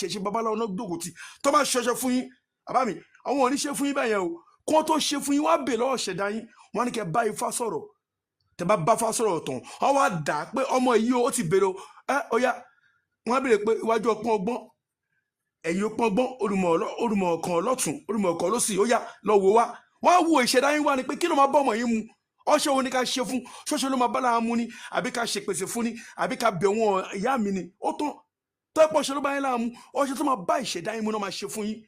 Ìṣẹ̀ṣe babaláwo náà gbógun tì. Tó bá ṣọṣẹ fún yín, bàbá mi, àwọn ò ní ṣe fún yín bẹ́ẹ̀ yẹn o. Kó tó ṣe fún yín, wọ́n á bè lọ́wọ́ ṣẹ̀dá yín. Wọ́n á ní kẹ́ bá Ifá sọ̀rọ̀. Tẹ́ bá bá Ifá sọ̀rọ̀ tán, wọ́n wá dà á pé ọmọ yìí o, ó ti bèrè o. Ẹ ó yá, wọ́n á bèrè pé iwájú ọpọ́n ọgbọ́n, ẹ̀yìn ọpọ́n ọgbọ́n, olùmọ̀ ọ̀kan lọ́tún, olùmọ̀ ọ̀kan lọ́sì, ó yá, lọ wò wá. Wọ́n á wo ìṣẹ̀dá yín wá ni pé kí ló máa bọ́ ọmọ yín mu? Ọṣẹ wo ni ká ṣe fún? Ṣọṣẹ ló máa bá lára mu ni, àbí ká ṣe pèsè fún ni, àbí ká bẹ̀ wọ́n ìyá mi ni? Ó tán. Tó ẹ pọ̀ ṣe ló bá yín lára mu, ọṣẹ tó máa bá ìṣẹ̀dá yín mu náà máa ṣe fún yín.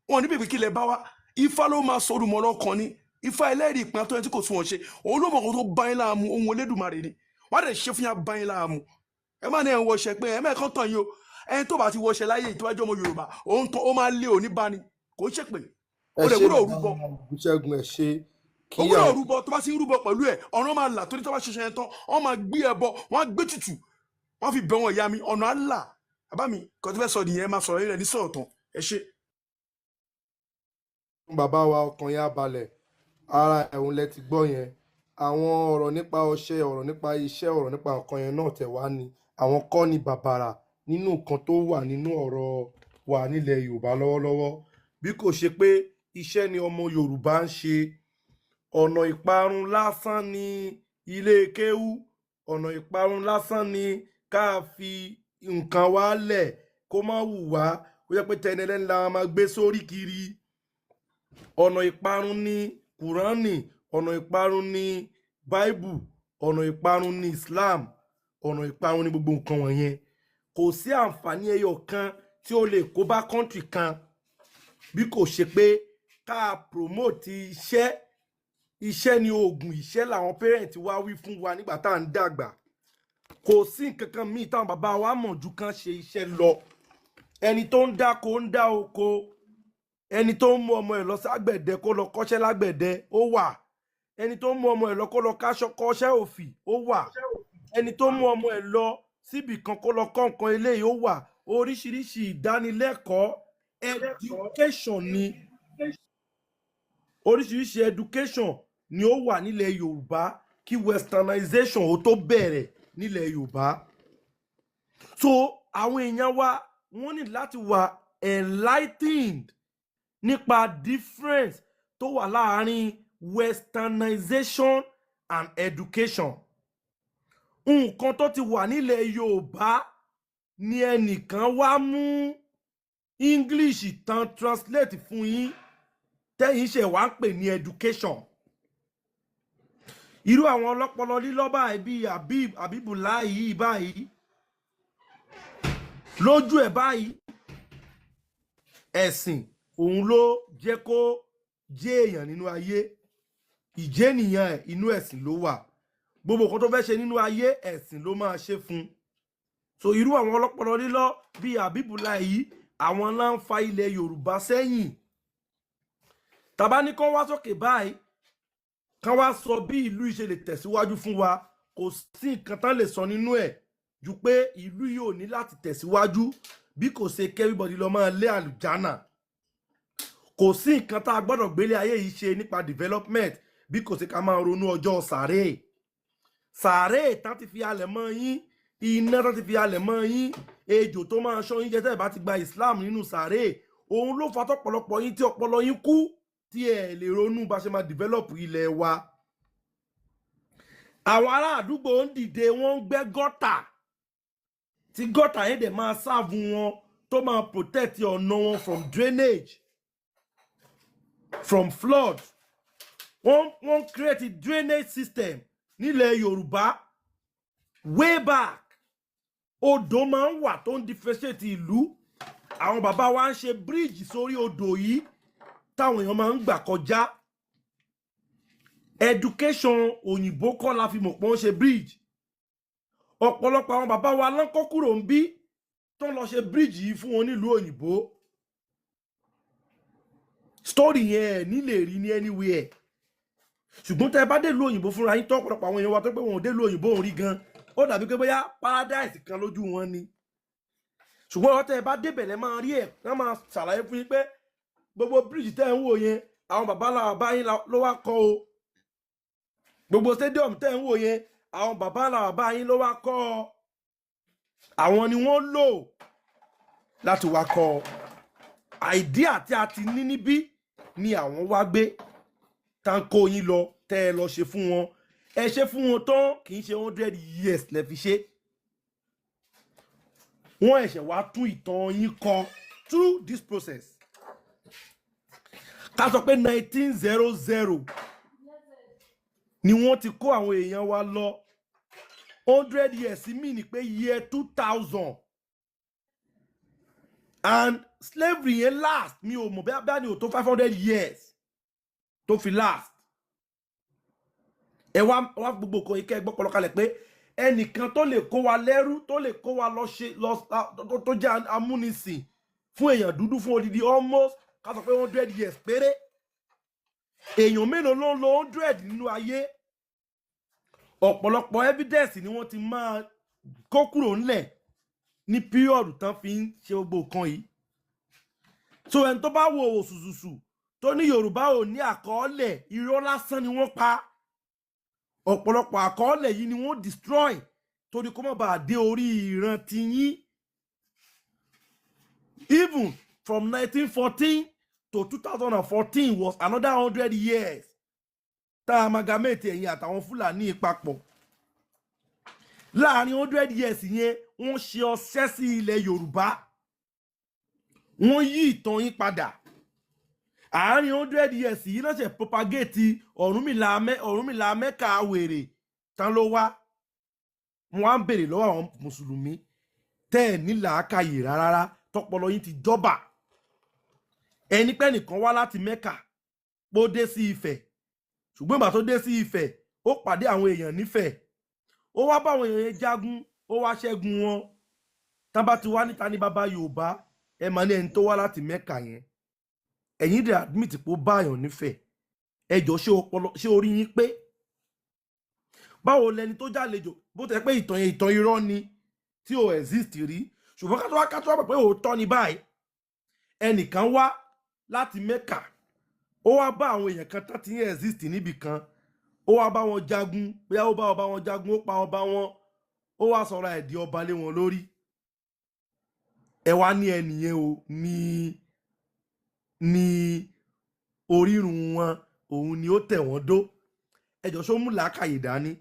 Wọn ní bèbè kí lẹ bá wá. Ifá ló máa sọ olùmọ̀ ọlọ́kan ni. Ifá ẹlẹ́rìí ìpín atọ́yẹn tí kò tún wọn ṣe, òun ló mọ̀ kó tó bá yín lára mu. Ohun Olódùmarè ni wọ́n á dẹ̀ ṣe fún yín, á bá yín lára mu. Ẹ má ní ẹ̀ ń wọṣẹ pé ẹ mẹ́ẹ̀kan tàn yín o. Ẹni tó bá ti wọṣẹ láyé ìtọ́jú ọmọ Yorùbá, òun tán, ó máa lé òní bá ni, kò ń ṣèpè. Ẹ Ó lè ṣe gbúdọ̀ bàbá rúbọ. Ṣẹ́gun, ẹ ṣe kí Ó gbúdọ̀ àwọn rúbọ. Tó bá ti ń rúbọ pẹ̀lú ẹ̀, ọ̀nà máa là, torí tó bá ṣiṣẹ́ yẹn tán, wọ́n máa gbé ẹbọ, wọ́n á gbé tutù, wọ́n fi bẹ̀ wọ́n ìyá mi, ọ̀nà á là. Bàbá mi, kò tó fẹ́ sọ nìyẹn. Máa sọ̀rọ̀ yín rẹ̀ ní sọ̀rọ̀ tán. Ẹ ṣe. Bàbá wa, ọkàn yẹn á balẹ̀. Ara ẹ̀hún lẹ ti gbọ́ yẹn. Àwọn ọ̀rọ̀ nípa ọṣẹ, ọ̀rọ̀ nípa iṣẹ́, ọ̀rọ̀ nípa nǹkan yẹn náà tẹ̀ wá ni àwọn kọ́ ni bàbàrà nínú nǹkan tó wà nínú ọ̀rọ̀ wa nílẹ̀ Yorùbá lọ́wọ́lọ́wọ́. Bí kò ṣe pé iṣẹ́ ni ọmọ Yorùbá ń ṣe, ọ̀nà ìparun lásán ni ilé kéwú, ọ̀nà ìparun lásán ni ká fi nǹkan wá lẹ̀ kó má wù wá, kó jẹ́ pé tẹni ẹlẹ́ni la máa gbé sórí kiri. Ọ̀nà ìparun ní Kùránì, ọ̀nà ìparun ní Báíbù, ọ̀nà ìparun ní Islam, ọ̀nà ìparun ní gbogbo nǹkan wọ̀nyẹn. Kò sí àǹfààní ẹyọ kan tí ó lè kó bá country kan bí kò ṣe pé ká promote iṣẹ́. Iṣẹ́ ni oògùn ìṣẹ́ làwọn parent wa wí fún wa nígbà tá à ń dàgbà. Kò sí nǹkan kan míì táwọn bàbá wa mọ̀ ju kán ṣe iṣẹ́ lọ. Ẹni tó ń dáko ń dá oko, ẹni tó ń mú ọmọ ẹ̀ lọ ságbẹ̀dẹ kó lọ kọ́ṣẹ́ lágbẹ̀dẹ, ó wà. Ẹni tó ń mú ọmọ ẹ̀ lọ kó lọ káṣọ kọ́ṣẹ́ òfì, ó wà. Ẹni tó mú ọmọ ẹ̀ lọ síbì kan kó lọ kọ́ nǹkan eléyìí, ó wà. Oríṣiríṣi ìdánilẹ́kọ̀ọ́, education ni, oríṣiríṣi education ni ó wà nílẹ̀ Yorùbá kí westernization ó tó bẹ̀rẹ̀ nílẹ̀ Yorùbá. So àwọn èèyàn wa, wọ́n ní láti wà enlightened nípa difference tó wà láàárín westernization and education. Nǹkan tó ti wà nílẹ̀ Yorùbá ni ẹnìkan wá mú English tán translate fún yín, tẹ́yìn ṣe wá ń pè ní education. Irú àwọn ọlọ́pọlọ lílọ́ báyìí bíi Habib Habibullah yìí báyìí, lójú ẹ̀ báyìí, ẹ̀sìn òun ló jẹ́ kó jẹ́ èèyàn nínú ayé. Ìjẹ́nìyàn ẹ̀, inú ẹ̀sìn ló wà. Gbogbo nǹkan tó fẹ́ ṣe nínú ayé, ẹ̀sìn ló máa ṣe fún un. So irú àwọn ọlọ́pọlọ lílọ́ bíi Habibullah yìí, àwọn náà ń fa ilẹ̀ Yorùbá sẹ́yìn. Tàbá ní kán wá sókè báyìí, kán wá sọ bí ìlú yìí ṣe lè tẹ̀síwájú fún wa, kò sí nǹkan tán lè sọ nínú ẹ̀ ju pé ìlú yìí ò ní láti tẹ̀síwájú bí kò ṣe k'everybody lọ máa lé àlùjánà. Kò sí nǹkan tá a gbọ́dọ̀ gbélé ayé yìí ṣe nípa development bí kò sí ká máa ronú ọjọ́ sàréè. Sàréè tán ti fi alẹ̀ mọ́ yín, iná tán ti fi alẹ̀ mọ́ yín, ejò tó máa ṣọ́ yín jẹ tẹ́ ẹ̀ bá ti gba Islam nínú sàréè, òun ló fa tọ́pọ̀lọpọ̀ yín tí ọpọlọ yín kú, tí ẹ lè ronú bá ṣe máa develop ilẹ̀ wa. Àwọn ará àdúgbò ń dìde, wọ́n ń gbẹ́ gọ́tà, tí gọ́tà yẹn dẹ̀ máa serve wọn, tó máa protect ọ̀nà wọn from drainage, from flood. Wọ́n create a drainage system nílẹ̀ Yorùbá way back. Odò máa ń wà tó ń differentiate ìlú. Àwọn bàbá wa ń ṣe bridge sórí odò yìí táwọn èèyàn máa ń gbà kọjá. Education òyìnbó kọ́ la fi mọ̀ pé wọ́n ṣe bridge. Ọ̀pọ̀lọpọ̀ àwọn bàbá wa lọ́kọ́ kúrò ń bí tó ń lọ ṣe bridge yìí fún wọn nílùú òyìnbó. Story yẹn ẹ̀ ní lè rí ní anywhere, ṣùgbọ́n tẹ́ ẹ bá dé ìlú òyìnbó fúnra yín, tó ọ̀pọ̀lọpọ̀ àwọn èèyàn wa tó pé wọn ò dé ìlú òyìnbó òun rí gan, ó dàbí pé bóyá paradise kan lójú wọn ni. Ṣùgbọ́n ọ̀tẹ̀ ẹ bá débẹ̀, lẹ́ máa rí ẹ̀, wọ́n máa ṣàlàyé fún yín pé gbogbo bridge tẹ́ ẹ̀ ń wò yẹn, àwọn bàbá ńlá bàbá yín ló wá kọ́ o. Gbogbo stadium tẹ́ ẹ̀ ń wò yẹn, àwọn bàbá ńlá bàbá yín ló wá kọ́ ọ, àwọn ni wọ́n lò. Láti wá kọ idea tí a ti ní níbí ni àwọn wá gbé tá ń kó yín lọ. Tẹ́ ẹ lọ ṣe fún wọn, ẹ ṣe fún wọn tán, kì í ṣe 100 years lẹ fi ṣe. Wọ́n ẹ̀ṣẹ̀ wá tún ìtàn yín kọ through this process. Ká sọ pé 1900 ni wọ́n ti kó àwọn èèyàn wa lọ, 100 years mí ni pé year 2000, and slavery yẹn last, mi ò mọ̀ bí a ní ò tó 500 years tó fi last. Ẹ wá wá gbogbo kan yìí, kẹ́ ẹ gbọ́ pọlọ kalẹ̀ pé ẹnìkan tó lè kó wa lẹ́rú, tó lè kó wa lọ ṣe lọ, tó jẹ́ amúnisìn fún èèyàn dúdú fún odidi almost, ká sọ pé 100 years péré. Èèyàn mélòó ló ń lo 100 nínú ayé? Ọ̀pọ̀lọpọ̀ evidence ni wọ́n ti máa kó kúrò ńlẹ̀ ní period tán fi ń ṣe gbogbo nǹkan yìí. So ẹni tó bá wo òṣùṣùṣù tó ní Yorùbá ò ní àkọọ́lẹ̀, irọ́ lásán ni wọ́n pa. Ọ̀pọ̀lọpọ̀ àkọọ́lẹ̀ yìí ni wọ́n destroy torí kó má bàa dé orí ìran tiyín. Even from 1914 to 2014 was another 100 years tá a amalgamate ẹ̀yìn àtàwọn Fúlàní papọ̀. Láàrin 100 years yẹn, wọ́n ṣe ọṣẹ́ sí ilẹ̀ Yorùbá, wọ́n yí ìtàn yín padà. Àárín 100 years yìí náà ṣe propagate Ọ̀rúnmìlà Mẹ́ka wèrè tán ló wá. Wọ́n á ń béèrè lọ́wọ́ àwọn mùsùlùmí tẹ́ ẹ̀ ní làákàyè rárá, tọpọlọ yín ti jọba, ẹni pẹ́ nìkan wá láti Mẹ́kà pó dé sí Ifẹ̀, ṣùgbọ́n ìgbà tó dé sí Ifẹ̀, ó pàdé àwọn èèyàn nífẹ̀ẹ́, ó wá bá àwọn èèyàn yẹn jagun, ó wá ṣẹ́gun wọn. Tá bá ti wá níta ní bàbá Yorùbá, ẹ máa ní ẹni tó wá láti Mẹ́kà yẹn. Ẹ̀yin dẹ̀ admit pé ó báyàn nífẹ̀ẹ́. Ẹ jọ, ṣé ọpọlọ, ṣé orí yín pé? Báwo lẹni tó jàlejò, bó tẹ pé ìtàn yẹn, ìtàn irọ́ ni tí ò exist rí, ṣùgbọ́n ká tó wá pẹ̀ pé òótọ́ ni báyìí, ẹnìkan wá láti Mẹ́kà, ó wá bá àwọn èèyàn kan tán ti ń exist níbì kan, ó wá bá wọn jagun, bóyá ó bá ọba wọn jagun, ó pa ọba wọn, ó wá sọ̀rọ̀ ẹ̀ di ọba lé wọn lórí. Ẹ wá ní ẹnìyẹn o ní orírun wọn, òun ni ó tẹ̀ wọ́n dó. Ẹjọ́, ṣó mú làákàyè dání?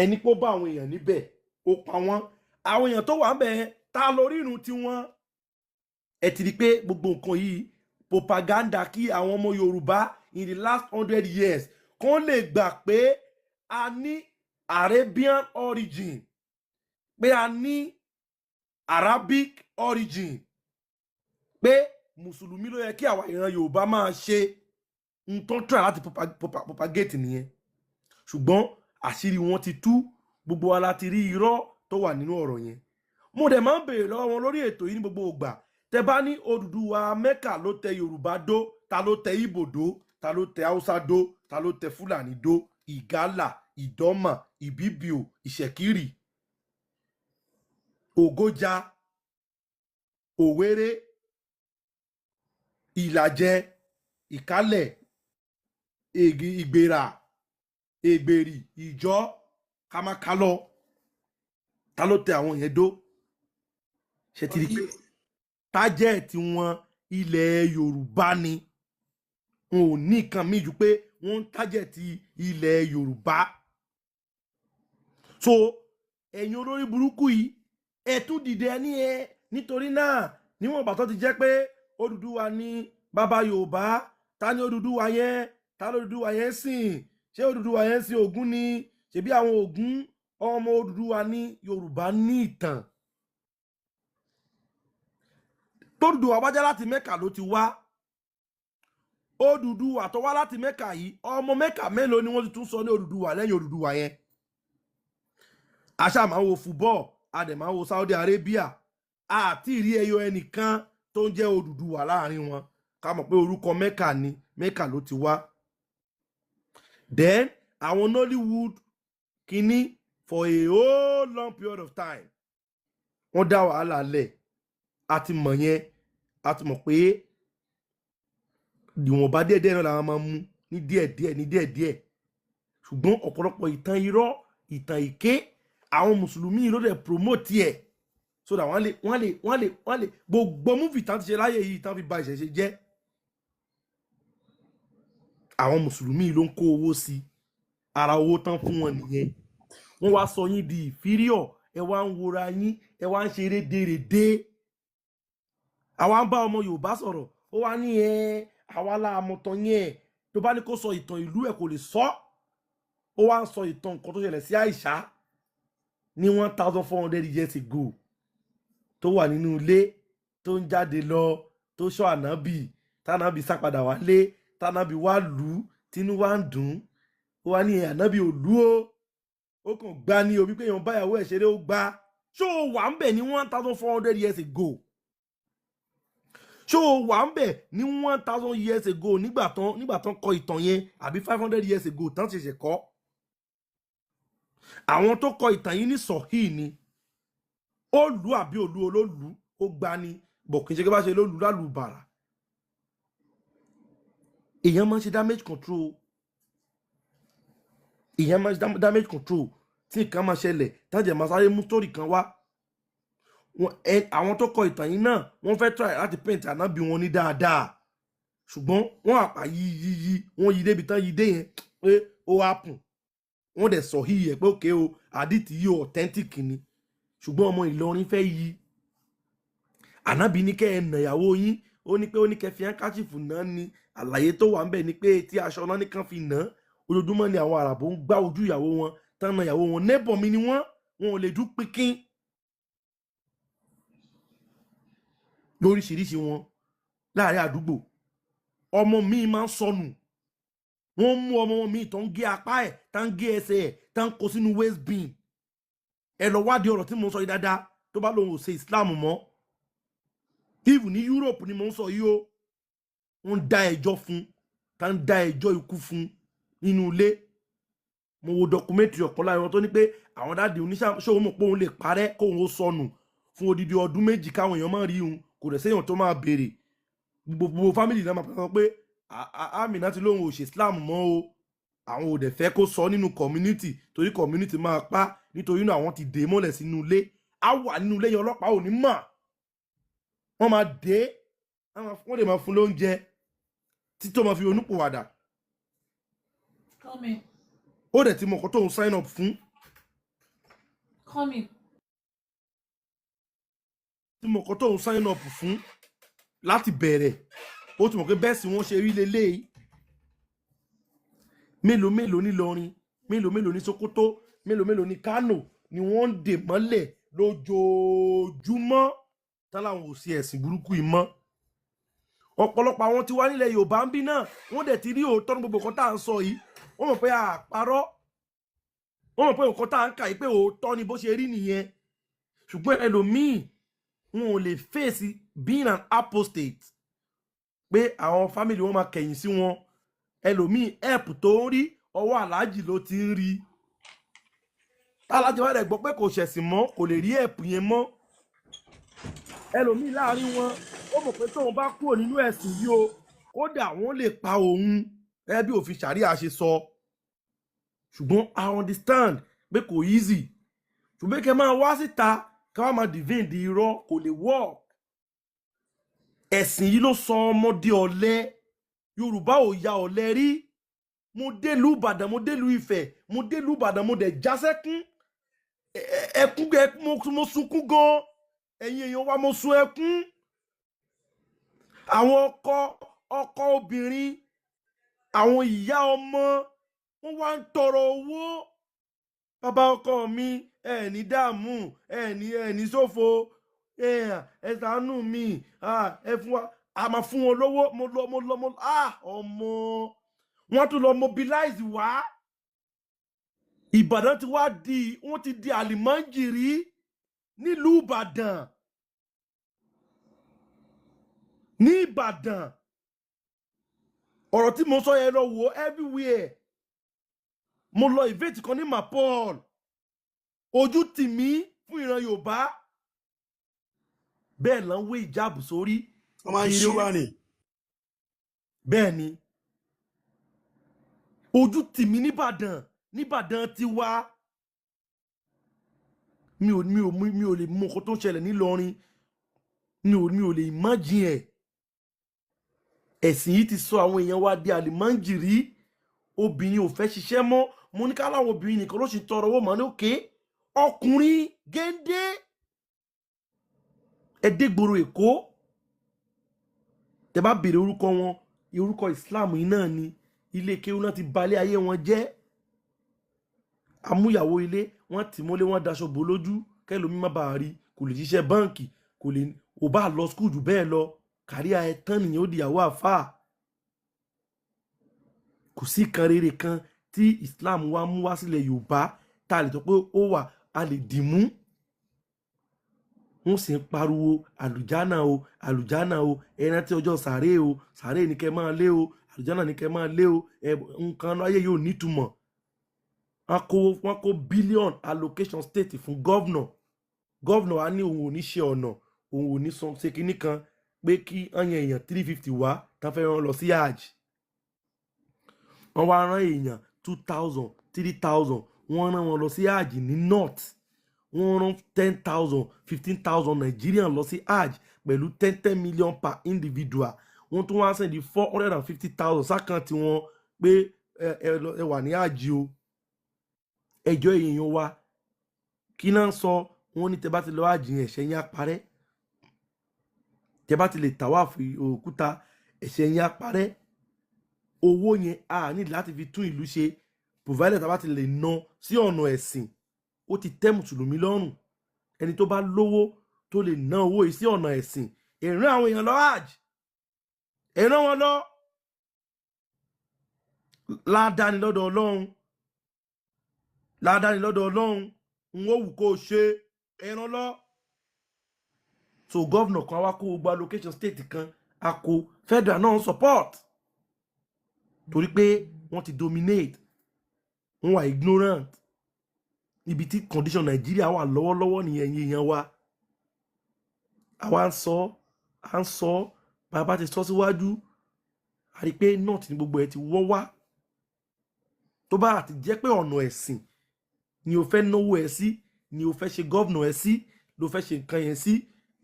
Ẹni pé ó bá àwọn èèyàn níbẹ̀, ó pa wọ́n, àwọn èèyàn tó wà ń bẹ̀ ta lórírun tiwọn? Ẹ ti rí i pé gbogbo nǹkan yìí, propaganda kí àwọn ọmọ Yorùbá in the last 100 years kàn lè gbà pé a ní Arabian origin, pé a ní Arabic origin, pé mùsùlùmí ló yẹ kí àwa ìran Yorùbá máa ṣe. N tó ń try láti propagate nìyẹn, ṣùgbọ́n àṣírí wọn ti tú. Gbogbo wa la ti rí irọ́ tó wà nínú ọ̀rọ̀ yẹn. Mo dẹ̀ máa ń béèrè lọ́wọ́ wọn lórí ètò yìí ní gbogbo ìgbà. Tẹ bá ní Odùduwà Mẹ́kà ló tẹ Yorùbá dó, ta ló tẹ Ìgbò dó? Ta ló tẹ Haúsá dó? Ta ló tẹ Fúlàní dó? Ìgálà, Ìdọ́mà, Ìbíbíò, Ìṣẹ̀kírì, Ògójà, Òwéré, Ìlàjẹ, Ìkálẹ̀, Ègì, Ìgbèrà, Ègbèrì, Ìjọ, kámákálọ, ta ló tẹ àwọn yẹn dó? Ṣe ti rí pé tájẹ́ẹ̀tì wọn ilẹ̀ Yorùbá ni? Wọn ò ní nǹkan míì ju pé wọ́n ń target ilẹ̀ Yorùbá. So ẹ̀yin olórí burúkú yìí, ẹ tún dìde, ẹ ní ẹ nítorí náà, níwọ̀n bàtọ́ ti jẹ́ pé Odùduwà ní bàbá Yorùbá, ta ni Odùduwà yẹn? Ta ló Odùduwà yẹn sìn? Ṣé Odùduwà yẹn sìn Ògún ni? Ṣebí àwọn Ògún ọmọ Odùduwà ní. Yorùbá ní ìtàn. Tódùduwà bá jẹ́ láti Mẹ́kà ló ti wá, Odùduwà tó wá láti Mẹ́kà yìí, ọmọ Mẹ́kà mélòó ni wọ́n ti tún sọ ní Odùduwà lẹ́yìn Odùduwà yẹn? Àṣà máa ń wo football, a dẹ̀ máa ń wo Saudi Arabia, àti ìrí ẹyọ ẹnìkan tó ń jẹ́ Odùduwà láàrin wọn, ká mọ̀ pé orúkọ Mẹ́kà ni, Mẹ́kà ló ti wá. Then àwọn Nollywood kínní, for a whole long period of time, wọ́n dá wàhálà lẹ̀. A ti mọ̀ yẹn, a ti mọ̀ pé ìwọ̀nba díẹ̀díẹ̀ náà làwọn máa ń mú ní díẹ̀díẹ̀ ní díẹ̀díẹ̀, ṣùgbọ́n ọ̀pọ̀lọpọ̀ ìtàn irọ́, ìtàn èké, àwọn mùsùlùmí ló dẹ̀ promote ẹ̀. So that wọ́n lè gbogbo movie tán ti ṣe láyé yìí tán fi ba ìṣẹ̀ṣe jẹ́, àwọn mùsùlùmí ló ń kó owó sí. Ara owó tán fún wọn nìyẹn. Wọ́n wá sọ yín di inferior. Ẹ wá ń wora yín, ẹ wá ń ṣe rédèrèdè. Àwa ń bá ọmọ Yorùbá sọ̀rọ̀, ó wá ní ẹ àwa láàmọ̀tàn yẹn. Tó bá ní kó sọ ìtàn ìlú ẹ̀, kò lè sọ. Ó wá ń sọ ìtàn nǹkan tó ṣẹlẹ̀ sí Àìṣà ní 1400 years ago, tó wà nínú ilé, tó ń jáde lọ, tó ṣọ́ ànábì, tánábì sá padà wálé, tánábì wá lù ú, tínú wá ń dùn ún. Ó wá ní ànábì ò lù ó, ó kàn gbá ní omi pé èèyàn báyàwó ẹ̀ ṣeré, ó gbá. Ṣó o wà ń bẹ̀ ní 1400 years ago? Ṣó o wà ń bẹ̀ ní 1000 years ago nígbà tán kọ ìtàn yẹn, àbí 500 years ago tán ṣẹ̀ṣẹ̀ kọ́? Àwọn tó kọ ìtàn yìí ní sọ̀hí ni ó lù àbí òlu olólù, ó gbá ní bọ̀, kì í ṣe kí bá ṣe ló lù lálùbàrà. Èèyàn máa ń ṣe damage control, èèyàn máa ń ṣe damage control. Tí nǹkan máa ṣẹlẹ̀ tájẹ̀ máa sáré mú story kan wá. Àwọn tó kọ ìtàn yìí náà, wọ́n fẹ́ try láti paint ànábì wọn ní dáadáa, ṣùgbọ́n wọ́n àpá yí yí yí, wọ́n yí débi tán yí dé yẹn pé ó happen. Wọ́n dẹ̀ sọ yí ẹ̀ pé òkè o, àdìtì yìí authentic ni. Ṣùgbọ́n ọmọ Ìlọrin fẹ́ yí ànábì ní kẹ́ ẹ nà ìyàwó yín. Ó ní pé ó ní kẹ́ fi handkerchief náà ni. Àlàyé tó wà ń bẹ̀ ni pé tí aṣọ náà nìkan fi nà án. Ojoojúmọ́ ni àwọn àràbò ń gbá ojú ìyàwó wọn tán na ìyàwó wọn. Neighbor mi ni wọ́n, wọn ò lè dún pínpín lóríṣiríṣi wọn láàrin àdúgbò. Ọmọ mi máa ń sọnù, wọ́n mú ọmọ mi tó ń gé apá ẹ̀, tó ń gé ẹsẹ̀ ẹ̀, tó ń kó sínú waste bin. Ẹ lọ wádìí ọ̀rọ̀ tí mo ń sọ yìí dáadáa. Tó bá lóun ò ṣe Islam mọ́, even ní Europe ni mo ń sọ yìí o, wọ́n ń dá ẹjọ́ fún, tá ń dá ẹjọ́ ikú fún nínú ilé. Mo wo documentary ọ̀kan lára wọn tó ní pé àwọn daddy oníṣòwò mọ̀ pé òun lè parẹ́, kóun ó sọnù fún odidi ọdún 2 káwọn èèyàn máa rí òun, kò dẹ̀ séèyàn tó máa béèrè. Gbogbo family náà máa sọ pé Amina ti lóun ò ṣe Islam mọ́ o. Àwọn ò dẹ̀ fẹ́ kó sọ nínú community torí community máa pa. Nítorí náà, àwọn ti dè mọ́lẹ̀ sínú ilé. Á wà nínú ilé yẹn, ọlọ́pàá ò ní mọ̀. Wọ́n máa dé, wọ́n lè máa fún lóúnjẹ títí tó máa fi ronúpìwàdà. Come in. Ó dẹ̀ ti mọ̀ nǹkan tóun sign up fún. Come in. Tí mọ̀ nǹkan tóun sign up fún láti bẹ̀rẹ̀. Ó ti mọ̀ pé bẹ́ẹ̀ sì wọ́n ṣe rí leléyìí. Mélòó mélòó ní Ìlọrin, mélòó mélòó ní Sokoto, mélòó mélòó ní Kano ni wọ́n ń dè mọ́lẹ̀ lójoojúmọ́ tán láwọn ò sí ẹ̀sìn burúkú yìí mọ́. Ọ̀pọ̀lọpọ̀ àwọn tí wá nílẹ̀ Yorùbá ń bí náà, wọ́n dẹ̀ ti rí òótọ́ ní gbogbo nǹkan tá à ń sọ yìí. Wọ́n mọ̀ pé àparọ́, wọ́n mọ̀ pé nǹkan tá à ń kà yìí, pé òótọ́ ni, bó ṣe rí nìyẹn. Ṣùgbọ́n ẹlòmíì, wọn ò lè face being an apostate, pé àwọn family wọn máa kẹ̀yìn sí wọn. Ẹlòmíì, help tó ń rí, ọwọ́ aláàjì ló ti ń rí. Aláàjì wa rẹ̀ gbọ́ pé kò ṣẹ̀sìn mọ́, kò lè rí help yẹn mọ́. Ẹlòmíì láàrin wọn, ó mọ̀ pé tóun bá kúrò nínú ẹ̀sìn yìí o, kódà wọ́n lè pa òun gẹ́gẹ́ bí òfin ṣàríà ṣe sọ. Ṣùgbọ́n I understand pé kò easy, ṣùgbọ́n kẹ́ máa wá síta ká wá máa defend di irọ́, kò lè work. Ẹ̀sìn yìí ló sọ ọmọdé ọ̀lẹ. Yorùbá ò ya ọ̀lẹ rí. Mo délùú Ìbàdàn, mo délùú Ifẹ̀, mo délùú Ìbàdàn, mo dẹ̀ já sẹ́kún. Ẹkún, mo sunkún gan. Ẹ̀yin èèyàn wa, mo sun ẹkún. Àwọn ọkọ obìnrin, àwọn ìyá ọmọ, wọ́n wá ń tọrọ owó. Bàbá ọkọ mi, ẹ ní dààmú, ẹ ní ṣòfò, ẹ ṣàánú mi, ẹ fún wa. A máa fún wọn lówó. Mo lọ, mo lọ, mo ọmọ wọn tún lọ mobilize wá. Ìbàdàn ti wá di, wọ́n ti di àlìmọ́njìrí nílùú Ìbàdàn. Ní Ìbàdàn, ọ̀rọ̀ tí mo sọ yẹn, lọ wò everywhere. Mo lọ event kan ní Mapol, ojú tì mí fún ìran Yorùbá. Bẹ́ẹ̀ là ń wé ìjáàbù sórí. Wọ́n máa ń kiri ṣí wá ni. Bẹ́ẹ̀ ni, ojú tì mí nìbàdàn, nìbàdàn ti wá. Mi ò lè mọ nǹkan tó ń ṣẹlẹ̀ nílọrin. Mi ò lè imagine ẹ̀. Ẹ̀sìn yìí ti sọ àwọn èèyàn wa di àlìmọ́ǹjìrí. Obìnrin ò fẹ́ ṣiṣẹ́ mọ́. Mo ní ká láwọn obìnrin nìkan ló sì tọrọ owó mọ́ ní òkè. Ọkùnrin géńdé, ẹ̀ẹ́dẹ́gbòrò Èkó, tẹ bá béèrè orúkọ wọn, orúkọ Islam yìí náà ni. Ilé kéwú náà ti balẹ̀ ayé wọn jẹ́. Amúyàwó ilé wọn tì mọ́lé, wọn daṣọ bò lójú kẹlòmí má bàa rí. Kò lè ṣiṣẹ́ báǹkì, kò lè ò bá lọ school jù bẹ́ẹ̀ lọ. Career ẹ̀ tán nìyẹn, ó dìyàwó àfáà. Kò sí kan rere kan tí Islam wa mú wá sílẹ̀ Yorùbá tá a lè sọ pé ó wà a lè dì mú. Wọ́n sì ń pariwo àlùjánà o, àlùjánà o, ẹ rántí ọjọ́ sàárè o, sàárè ní kẹ́ máa lé o, àlùjánà ní kẹ́ máa lé o. Ẹ nǹkan ayé yóò nítumọ̀. Wọ́n kó billion allocation state fún governor. Governor wa ní òun ò ní ṣe ọ̀nà, òun ò ní san ṣe kinní kan, pé kí wọ́n yan èèyàn 350 wá tán fẹ́ rán lọ sí hajj. Wọ́n wá rán èèyàn 2,000, 3,000, wọ́n rán wọn lọ sí hajj ní north. Wọ́n rán 10,000, 15,000 Nigerian lọ sí hajj pẹ̀lú 10 10 million per individual. Wọ́n tún wá send 450,000 sí account wọn pé ẹ ẹ wà ní hajj o. Ẹjọ́ èèyàn wa, kí náà ń sọ? Wọ́n ní tẹ bá ti lọ hajj yẹn, ẹ̀ṣẹ̀ yín á parẹ́. Tẹ bá ti lè tàwáàfù òkúta, ẹ̀ṣẹ̀ yín á parẹ́. Owó yẹn a ní láti fi tún ìlú ṣe, provided tá a bá ti lè ná sí ọ̀nà ẹ̀sìn, ó ti tẹ́ mùsùlùmí lọ́rùn. Ẹni tó bá lówó tó lè ná owó yìí sí ọ̀nà ẹ̀sìn, ìrìn àwọn èèyàn lọ hajj, ìrìn wọn lọ ládàáni lọ́dọ̀ Ọlọ́run, ládàáni lọ́dọ̀ Ọlọ́run. N ó wù kó o ṣe ẹran lọ. So governor kan wá kó gbogbo allocation state kan, a kó federal náà support, torí pé wọ́n ti dominate, wọ́n wà ignorant. Ibi tí condition Nàìjíríà wà lọ́wọ́lọ́wọ́ nìyẹn. Yẹn wa, àwa ń sọ, à ń sọ. Bàbá ti sọ síwájú, a rí i pé north ní gbogbo ẹ̀ ti wọ́ wá. Tó bá àti jẹ́ pé ọ̀nà ẹ̀sìn ni o fẹ́ náwó ẹ̀ sí, ni o fẹ́ ṣe governor ẹ̀ sí, ló fẹ́ ṣe nǹkan yẹn sí,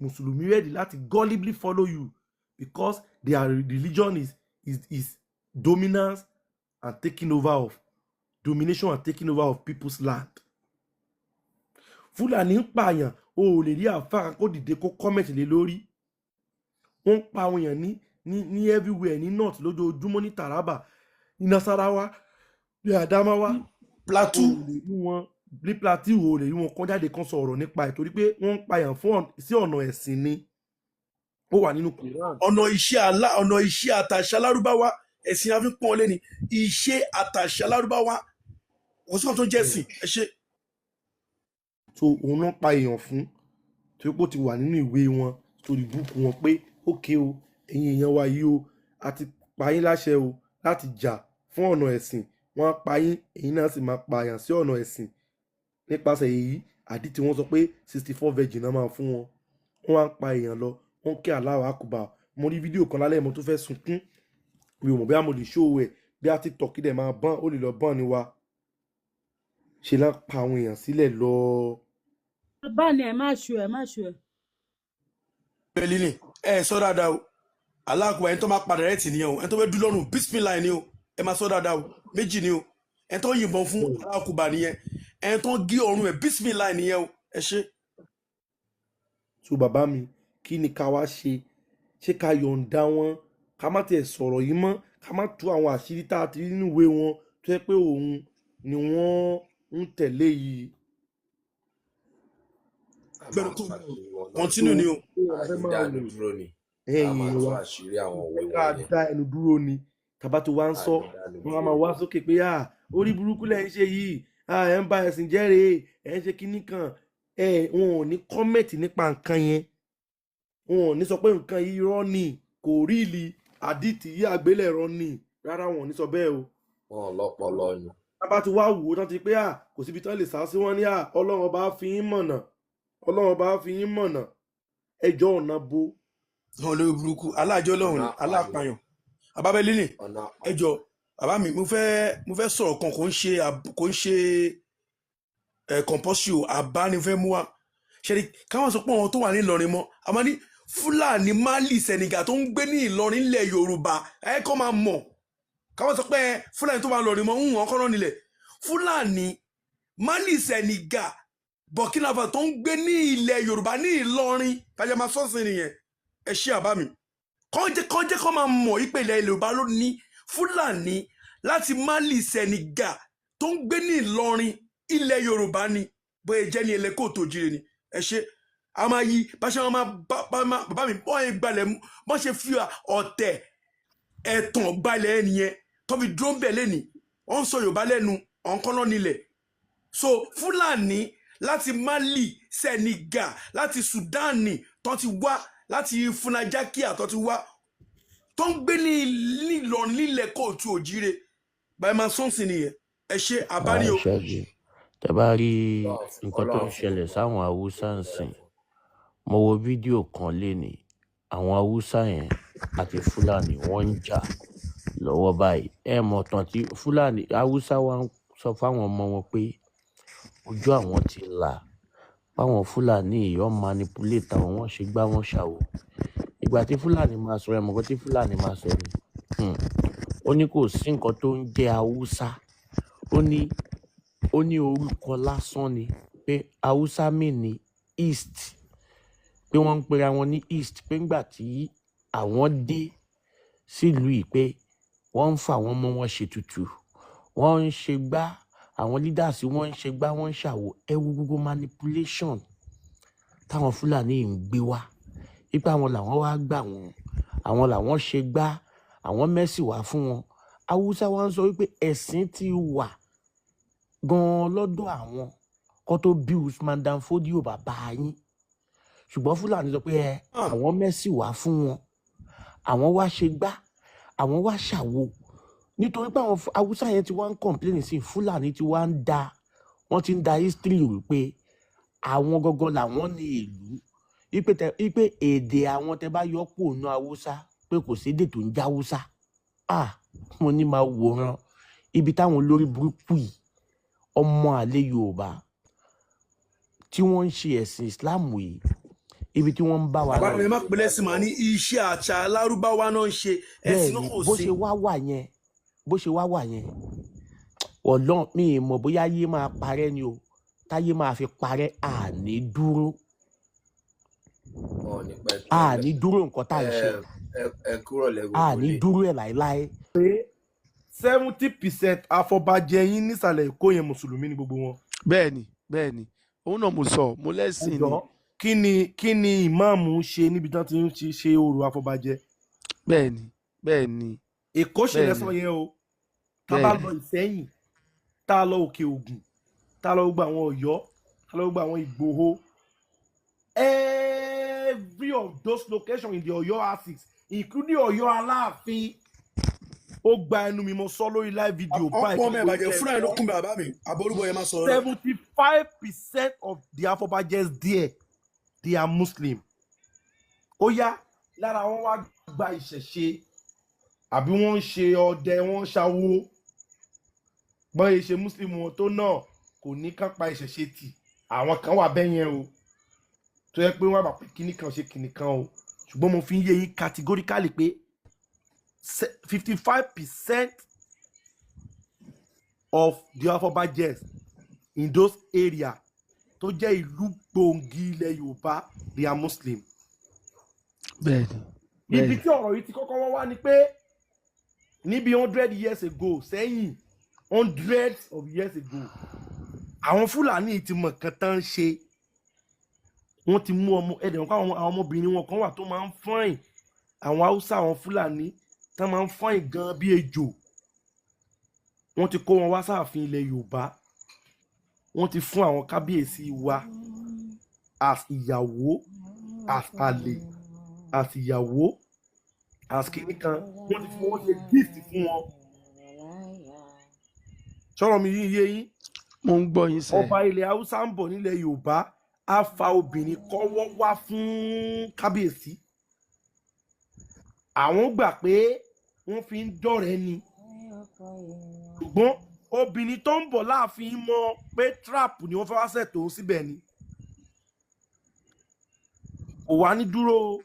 mùsùlùmí ready láti gullibly follow you, because their religion is dominance and taking over of domination and taking over of people's land. Fúlàní ń pààyàn, o ò lè rí àáfàá kó dìde kó comment lé lórí. Wọ́n ń pa àwọn èèyàn ní everywhere ní north lójoojúmọ́, ní Taraba, ní Nasarawa, ní Adamawa. Plateau. O ò lè rí wọn ní Plateau, o ò lè rí wọn kán jáde kán sọ ọ̀rọ̀ nípa ẹ̀, torí pé wọ́n ń pààyàn fún sí ọ̀nà ẹ̀sìn ni. Ó wà nínú Quran. Ọ̀nà iṣẹ́ alá, ọ̀nà iṣẹ́ àtàṣà lárúbáwá, ẹ̀sìn àfi pọ́n lé ní iṣẹ́ àtàṣà lárúbáwá. Kò sí kan tó ń jẹ́ ẹ̀sìn. Ẹ ṣe. So òun náà pa èèyàn fún, torí pé ó ti wà nínú ìwé wọn, torí búùkù wọn pé ókè o, ẹ̀yin èèyàn wa yìí o, a ti pa yín láṣẹ o láti jà fún ọ̀nà ẹ̀sìn. Wọ́n á pa yín, ẹ̀yin náà sì máa pààyàn sí ọ̀nà ẹ̀sìn. Nípasẹ̀ èyí, àdí tí wọ́n sọ pé 64 virgin náà máa fún wọn. Wọ́n wá ń pa èèyàn lọ, wọ́n kí Allahu Akbar. Mo rí fídíò kan lálẹ́, mo tún fẹ́ sunkún. Mi ò mọ̀ bí mo lè show ẹ̀, bí a TikTok dẹ̀ máa bán, ó lè lọ bán ni wa. Ṣe lá pa àwọn èèyàn sílẹ̀ lọ. Bá ní ẹ má ṣu ẹ, má ṣu ẹ. Bẹ́ẹ̀ ni ẹ sọ dáadáa o. Aláàkúbà, ẹni tó máa padà rẹ̀ tì nìyẹn o. Ẹni tó fẹ́ dún lọ́rùn, bísímìláì ni o. Ẹ máa sọ dáadáa o. Méjì ni o. Ẹni tó yìnbọn fún, aláàkúbà nìyẹn. Ẹni tó gé ọrùn ẹ, bísímìláì nìyẹn o. Ẹ ṣe. So bàbá mi, kí ni ká wá ṣe? Ṣé ká yọ̀ǹda wọn, ká má tiẹ̀ sọ̀rọ̀ yìí mọ́, ká má tú àwọn àṣírí tá a ti rí nínú ìwé wọn tó yẹ pé òun ni wọ́n ń tẹ̀lé yìí? A Gbẹ̀rù máa tó tú àṣírí wọn náà. Continue ni o. Ṣé a fẹ́ Àní máa dánu wò dúró ni. A ẹ̀yìn máa tú wa àṣírí àwọn òwe ká wọn yẹn. dá ẹnu dúró ni tàbá tó wá ń sọ, Àní dánu wọn á dúró máa ni. wá sókè pé à orí burúkú lẹ̀ ń ṣe yìí, à ẹ̀ ń ba ẹ̀sìn jẹ́ rèé, ẹ̀ ń ṣe kinní kan. Ẹ̀ wọn ò ní comment nípa nǹkan yẹn. Wọn ò ní sọ pé nǹkan yìí irọ́ ni, kò rí ìlì àdìtì yìí, àgbélẹ̀rọ ni. Rárá, wọn ò ní sọ bẹ́ẹ̀ o. Wọn ò lọ́pọlọ ni. Tá bá ti wá wò ó tán, ti pé à kò síbi tán lè sá sí, wọn ní à Ọlọ́run ọba fi yín mọ̀nà, Ọlọ́run ọba fi yín mọ̀nà. Ẹjọ́ ọ̀nà bo? Àwọn olórí burúkú aláàjọ lọ́hùn Ọ̀nà ni àpàyàn. Aláàpáyàn àbábẹ́lí ni. Ọ̀nà Ẹ àpàyàn. Jọ bàbá mi, mo fẹ́ sọ̀rọ̀ kan. Kò ń ṣe kò ń ṣe. Ẹ compulsory o, àbánifẹ́ mú wa ṣe káwọn sọ pé àwọn tó wà ní Ìlọrin mọ́, a máa ní Fúlàní, Mali, Senegal tó ń gbé ní Ìlọrin ilẹ̀ Yorùbá, ẹ kọ́ máa mọ̀. Káwọn sọ pé Fúlàní tó wà lọ́rin mọ́ ń wọ́n kọ́ náà nílẹ̀ Fúlàní, Mali, Senegal, Burkina Faso tó ń gbé ní ilẹ̀ Yorùbá ní Ìlọrin kájà máa sọ́ọ̀sì nìyẹn. Ẹ ṣé àbá mi, kọ́njẹ́ kọ́ máa mọ̀ ìpè ilẹ̀ Yorùbá ló ní Fúlàní láti Mali, Senegal tó ń gbé ní Ìlọrin ilẹ̀ Yorùbá ni. Bóyá jẹ́ ní ẹlẹ́kọ̀ọ́ tó jíire ni. Ẹ ṣé. A máa yí bá ṣe máa bàbá mi bọ́ ẹ gbalẹ̀ bọ́ ṣe fi ọ̀tẹ̀ ẹ̀tàn gbalẹ̀ ẹ nìyẹn tó fi dúró ń bẹ̀ lẹ́nìí. Wọ́n ń sọ Yorùbá lẹ́nu ọ̀nkọ́nà nílẹ̀. So Fúlàní láti Mali, Senegal, láti Sudani tó ti wá, láti Funajakia tó ti wá, tó ń gbé ní Ìlọrin nílẹ̀ kóòtù òjíire báyìí máa sọ́ọ̀sì nìyẹn. Ẹ ṣe àbárí o. Ṣẹ́gun, tẹ bá rí nǹkan tó ń Ọlọ́run fún ṣẹlẹ̀ sáwọn Haúsá ń sìn, mo wo fídíò kan lénìí, àwọn Haúsá yẹn àti Fúlàní wọ́n ń jà lọ́wọ́ báyìí. Ẹ mọ̀ tán tí Fúlàní Haúsá wa ń sọ fáwọn ọmọ wọn pé ojú àwọn ti là, báwọn Fúlàní yìí wọ́n manipulate àwọn, wọ́n ṣe gbá wọn ṣàwò. Ìgbà tí Fúlàní máa sọ, ẹ mọ̀ nǹkan tí Fúlàní máa sọ ni. Ó ní kò sí nǹkan tó ń jẹ́ Haúsá, ó ní orúkọ lásán ni, pé Haúsá mì ní East, pé wọ́n ń pera wọn ní East, pé ńgbà tí àwọn dé sílùú yìí pé wọ́n ń fa àwọn ọmọ wọn ṣètùtù, wọ́n ń ṣe gbá, àwọn leaders wọ́n ń ṣe gbá, wọ́n ń ṣàwò. Ẹ wo gbogbo manipulation táwọn Fúlàní yìí ń gbé wá, wípé àwọn làwọn wá gbà wọn, àwọn làwọn ṣe gbá, àwọn mẹ́sì wá fún wọn. Haúsá wa ń sọ wípé ẹ̀sìn ti wà gan-an lọ́dọ̀ àwọn kó tó bí Usman Dan Fodio bàbá yín, ṣùgbọ́n Fúlàní sọ pé ẹ àwọn mẹ́sì wá fún wọn, àwọn wá ṣe gbá, àwọn wá ṣàwo. Nítorí pé àwọn Haúsá yẹn ti wá ń complain sí Fúlàní, ti wá ń da, wọ́n ti ń da history rú pé àwọn gangan làwọn ní ìlú, wípé èdè àwọn tẹ bá yọ kúrò nínú Haúsá pé kò sédè tó ń jẹ́ Haúsá. Ah, mo ní máa wòran ibi táwọn olórí burúkú yìí, ọmọ àlè Yorùbá tí wọ́n ń ṣe ẹ̀sìn Islam yìí, ibi tí wọ́n ń bá wa Bàbá lọ mi yìí. Má pèlè sí màá ní iṣẹ́ àṣà Lárúbáwá náà ń ṣe Bẹ́ẹ̀ ẹ̀sìn náà ni kò bó sí. ṣe wá wà yẹn, bó ṣe wá wà yẹn, Ọlọ́run mi ì mọ̀ bóyá ayé máa parẹ́ ni o. Táyé máa fi parẹ́, àní dúró. Wọn ò ní pẹ́ tán. Àní dúró nǹkan tá à ń ṣe. Ẹ kúrò lẹ gbogbo Àní lé. dúró ẹ̀ láéláé. 70% afọbajẹ yín nísàlẹ̀ Èkó yẹn, mùsùlùmí ni gbogbo wọn. Bẹ́ẹ̀ni, bẹ́ẹ̀ni, òun náà mo sọ, mo lẹ́sìn ni. Ẹjọ́, kí ni ìmáàmù ń ṣe níbi tí wọ́n ti ń ṣe orò afọbajẹ? Bẹ́ẹ̀ni, bẹ́ẹ̀ni. Èkó ṣe Bẹ́ẹ̀ni. lẹ́sàn yẹn o. Tá a bá Bẹ́ẹ̀ni. lọ Ìsẹ́yìn, tá a lọ Òkè Ògùn, tá a lọ gbogbo àwọn Ọ̀yọ́, tá a lọ gbogbo àwọn Ìgbòho, every of those locations in the Ọ̀yọ́ axis, including Ọ̀yọ́ Aláàfin, ó gba ẹnu mi, mo sọ lórí live video báyìí. Ọ̀pọ̀ ọmọ ìbàjẹ́ Fúlàní ló kún bàbá mi àbórúbọ yẹn máa sọ̀rọ̀. 75% of the afọbajẹs there, they are Muslim. Ó yá, lára wọn wá gba ìṣẹ̀ṣe, àbí wọ́n ń ṣe ọdẹ, wọ́n ń ṣàwo. Bọ́n yìí ṣe Muslim wọn tó náà kò ní ká pa ìṣẹ̀ṣe tì. Àwọn kan wà bẹ́ẹ̀ yẹn o, tó yẹ pé wọ́n bá pé kíní kan ṣe kíní kan o, ṣùgbọ́n mo fi ń yé yín categorically pé 55% of the afọbajẹs in those area tó jẹ́ ìlú gbòǹgì ilẹ̀ Yorùbá, they are Muslim. Bẹ́ẹ̀ni. Ibi Bẹ́ẹ̀ni. tí ọ̀rọ̀ yìí ti kọ́kọ́ wọ́n wá ni pé níbi 100 years ago sẹ́yìn, hundreds of years ago, àwọn Fúlàní ti mọ̀ nǹkan tán ń ṣe. Wọ́n ti mú ọmọ ẹ̀dẹ̀ wọn kọ́, àwọn ọmọbìnrin wọn kan wà tó máa ń fine, àwọn Haúsá, àwọn Fúlàní tán máa ń fine gan bí ejò. Wọ́n ti kó wọn wá sáàfin ilẹ̀ Yorùbá, wọ́n ti fún àwọn kábíyèsí wa as ìyàwó, as àlè, as ìyàwó, as kìnnì kan. Wọ́n ti fún wọn ṣe gift fún wọn. Sọ̀rọ̀ mi yín yé yín? Mo ń gbọ́ yín sẹ́. Ọba ilẹ̀ Haúsá ń bọ̀ nílẹ̀ Yorùbá, á fa obìnrin kọ́wọ́ wá fún kábíyèsí. Àwọn gbà pé wọ́n fi ń dọ̀rẹ́ ni, ṣùgbọ́n Obìnrin tó ń bọ̀ láàfin mọ̀ pé trap ni wọ́n fẹ́ wá ṣètò síbẹ̀ ni. Kò wá ní dúró o.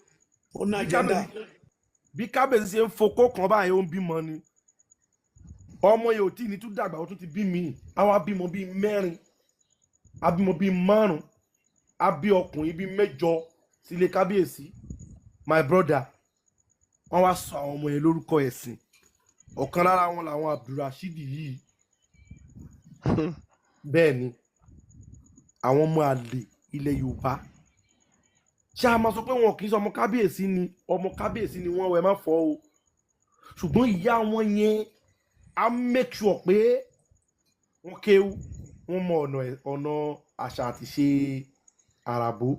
Ó ní Bí agenda. Bí kábíyèsí ṣe ń fokó kan báyìí, ó ń bímọ ni. Ọmọ yìí ò tí ì ní tún dàgbà, ó tún ti bí mi. Àwa bímọ bíi mẹ́rin, a bímọ bíi márùn, a bí ọkùnrin bíi mẹ́jọ sílé kábíyèsí. My brother, wọ́n wá sọ àwọn ọmọ yẹn lórúkọ ẹ̀sìn. Ọ̀kan lára wọn làwọn Abdulrasheed yìí. Bẹ́ẹ̀ ni, àwọn ọmọ àlè ilẹ̀ Yorùbá. Ṣé a máa sọ pé wọn kì í ṣe ọmọ kábíyèsí ni? Ọmọ kábíyèsí ni wọ́n, ẹ má fọ́ o. Ṣùgbọ́n ìyá wọn yẹn á make sure pé wọ́n kéwú, wọ́n mọ ọ̀nà àṣà àti ṣe àràbó.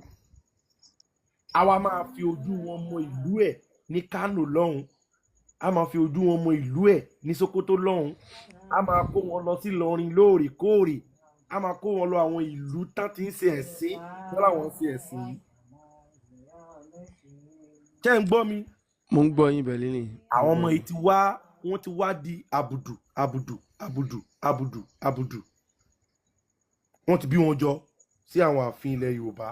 Àwa máa fi ojú wọn mọ ìlú ẹ̀ ní Kánò lọ́hùn, a máa fi ojú wọn mọ ìlú ẹ̀ ní Sokoto lọ́hùn, a máa kó wọn lọ sí Ìlọrin lóòrèkóòrè, a máa kó wọn lọ àwọn ìlú tán ti ń ṣe ẹ̀sìn tán láwọn ń ṣe ẹ̀sìn yìí. Ṣé ń gbọ́ mi? Mo ń gbọ́ yín, Berlin. Àwọn ọmọ yìí ti wá, wọ́n ti wá di àbùdù àbùdù àbùdù àbùdù àbùdù. Wọ́n ti bí wọn jọ sí àwọn ààfin ilẹ̀ Yorùbá.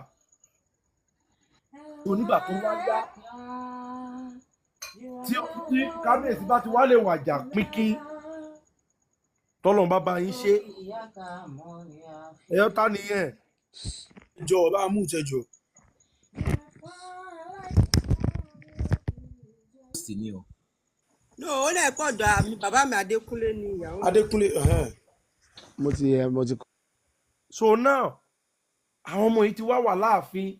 Onígbà tó wá yá tí kábíyèsí bá ti wá lè wàjà pínpín, tọ́lọ́run bá bá yín ṣe, ẹ̀yọ́ ta nìyẹn. Jọ bá mú ìtẹ́jọ. Sí ni o. No, ó lè pọ̀ dọ̀ àmì bàbá mi Adékúnlé ni ìyàwó mi. Adékúnlé. Mo ti. So now, àwọn ọmọ yìí ti wá wà láàfin.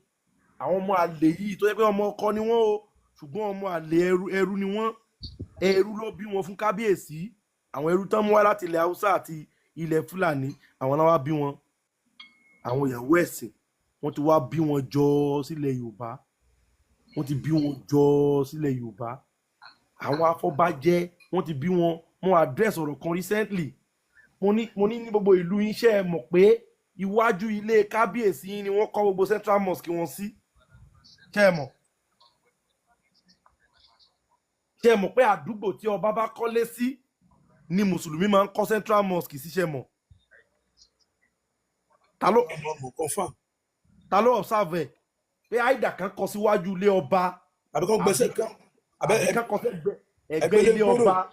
Àwọn ọmọ àlè yìí tó jẹ́ pé ọmọ ọkọ ni wọ́n o, ṣùgbọ́n ọmọ àlè ẹrú ẹrú ni wọ́n. Ẹrú ló bí wọn fún kábíyèsí. Àwọn ẹrú tán mú wá láti ilẹ̀ Haúsá àti ilẹ̀ Fúlàní, àwọn náà wá bí wọn. Àwọn ìyàwó ẹ̀sìn, wọ́n ti wá bí wọn jọ sílẹ̀ Yorùbá. Wọ́n ti bí wọn jọ sílẹ̀ Yorùbá. Àwọn afọbajẹ, wọ́n ti bí wọn. Mo address ọ̀rọ̀ kan recently. Mo ní ní gbogbo ìlú yín, ṣé ẹ mọ̀ pé iwájú ilé kábíyèsí yín ni wọ́n kọ́ gbogbo Central Mosque wọn sí? Ṣé ẹ mọ̀? Ṣé ẹ mọ̀ pé àdúgbò tí ọba bá kọ́lé sí ni mùsùlùmí máa ń kọ́ Central Mosque sí? Ṣé ẹ mọ̀? Ta ló Confirm. Ta ló observe ẹ̀ pé àìdà kan kọ síwájú ilé ọba, àbí kan gbẹ́sẹ̀ àbí àbẹ́ àbí kan kọ sẹ́gbẹ́ ẹ̀gbẹ́ ẹgbẹ́ ilé gbòòrò. ọba,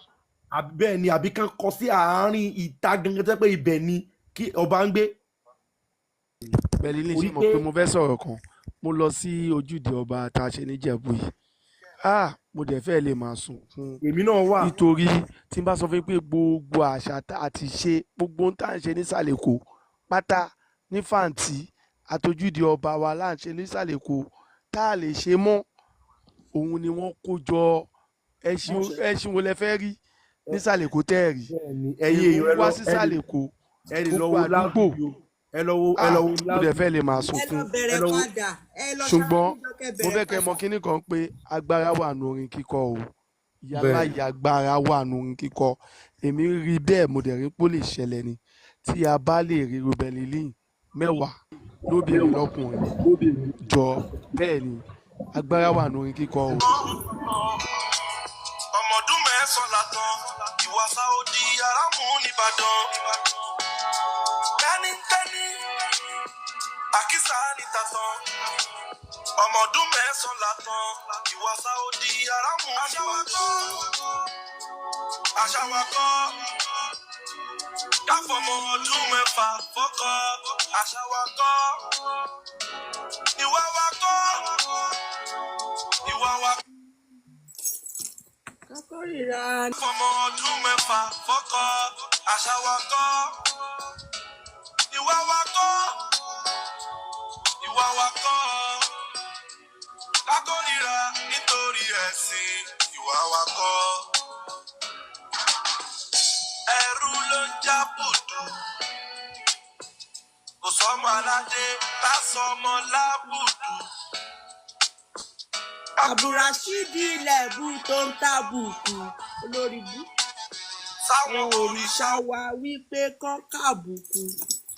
àbí bẹ́ẹ̀ ni, àbí kan kọ sí àárín ìta gangan tẹ́ pé ibẹ̀ ni kí ọba ń gbé? Berlin, Torí ṣe mọ̀ pé pé mo fẹ́ sọ̀rọ̀ kan. Mo lọ sí ojúde ọba tá a ṣe níjẹ̀bú yìí. Ah, mo dẹ̀ fẹ́ lè máa sunkún. Èmi náà wà. Nítorí tí n bá sọ fún yín pé gbogbo àṣà tá a ti ṣe, gbogbo ohun tá à ń ṣe nísàlẹ̀ Èkó pátá ní fàǹtì àtojúde ọba wa là ń ṣe nísàlẹ̀ Èkó tá a lè ṣe mọ́, òun ni wọ́n kó jọ. Ẹṣin wo lẹ fẹ́ rí nísàlẹ̀ Èkó tẹ́ ẹ̀ rí? Bẹ́ẹ̀ ni, ẹ̀yin Èrò èèyàn, ẹ ń wá lọ sísàlẹ̀ Èkó, ẹ lè lọ gbogbo wo àdúgbò. láàbù o. Ẹ Ah, lọ wo mo dẹ̀ láàbù. fẹ́ lè máa Ẹ lọ sunkún. Ẹ bẹ̀rẹ̀ lọ wo padà, ẹ lọ Ṣùgbọ́n ṣàkójọ kẹ mo bẹ̀rẹ̀ fẹ́ kẹ́ mọ padà. kinní kan pé agbára wà nù orin kíkọ o. Bẹ́ẹ̀ Yálà, agbára wà nù orin kíkọ. Èmi rí bẹ́ẹ̀, mo dẹ̀ rí pé ó lè ṣẹlẹ̀ ni tí a bá lè rí Berlin 10 lóbìnrin lọ́kùnrin jọ. Bẹ́ẹ̀ ni, agbára wà nù orin kíkọ o. Ọmọdún 9 látàn ìwà Sáódì aráàmù nìbàdàn. Tẹ́nítẹ́ní àkísà níta tán. Ọmọdún 9 látàn ìwà Sáódì aráàmù nìbàdàn. Àṣà wa kọ́ káfọmọ ọdún 6 fọ́kọ. Àṣà wa kọ́, ìwà wa kọ́, ìwà wa Kakórìíra. Fọmọ ọdún 6 fọ́kọ. Àṣà wa kọ́, ìwà wa kọ́, ìwà wa kọ́ kákórìíra nítorí ẹ̀sìn. Ìwà wa kọ́. Ẹrú ló ń jábùdù, kò sọmọ aládé tá sọmọ lábùdù. Abdulrasheed ilẹ̀bù tó ń tàbùkù olórí bú Sáwọn àwọn òrìṣà wa wípé kán kàbùkù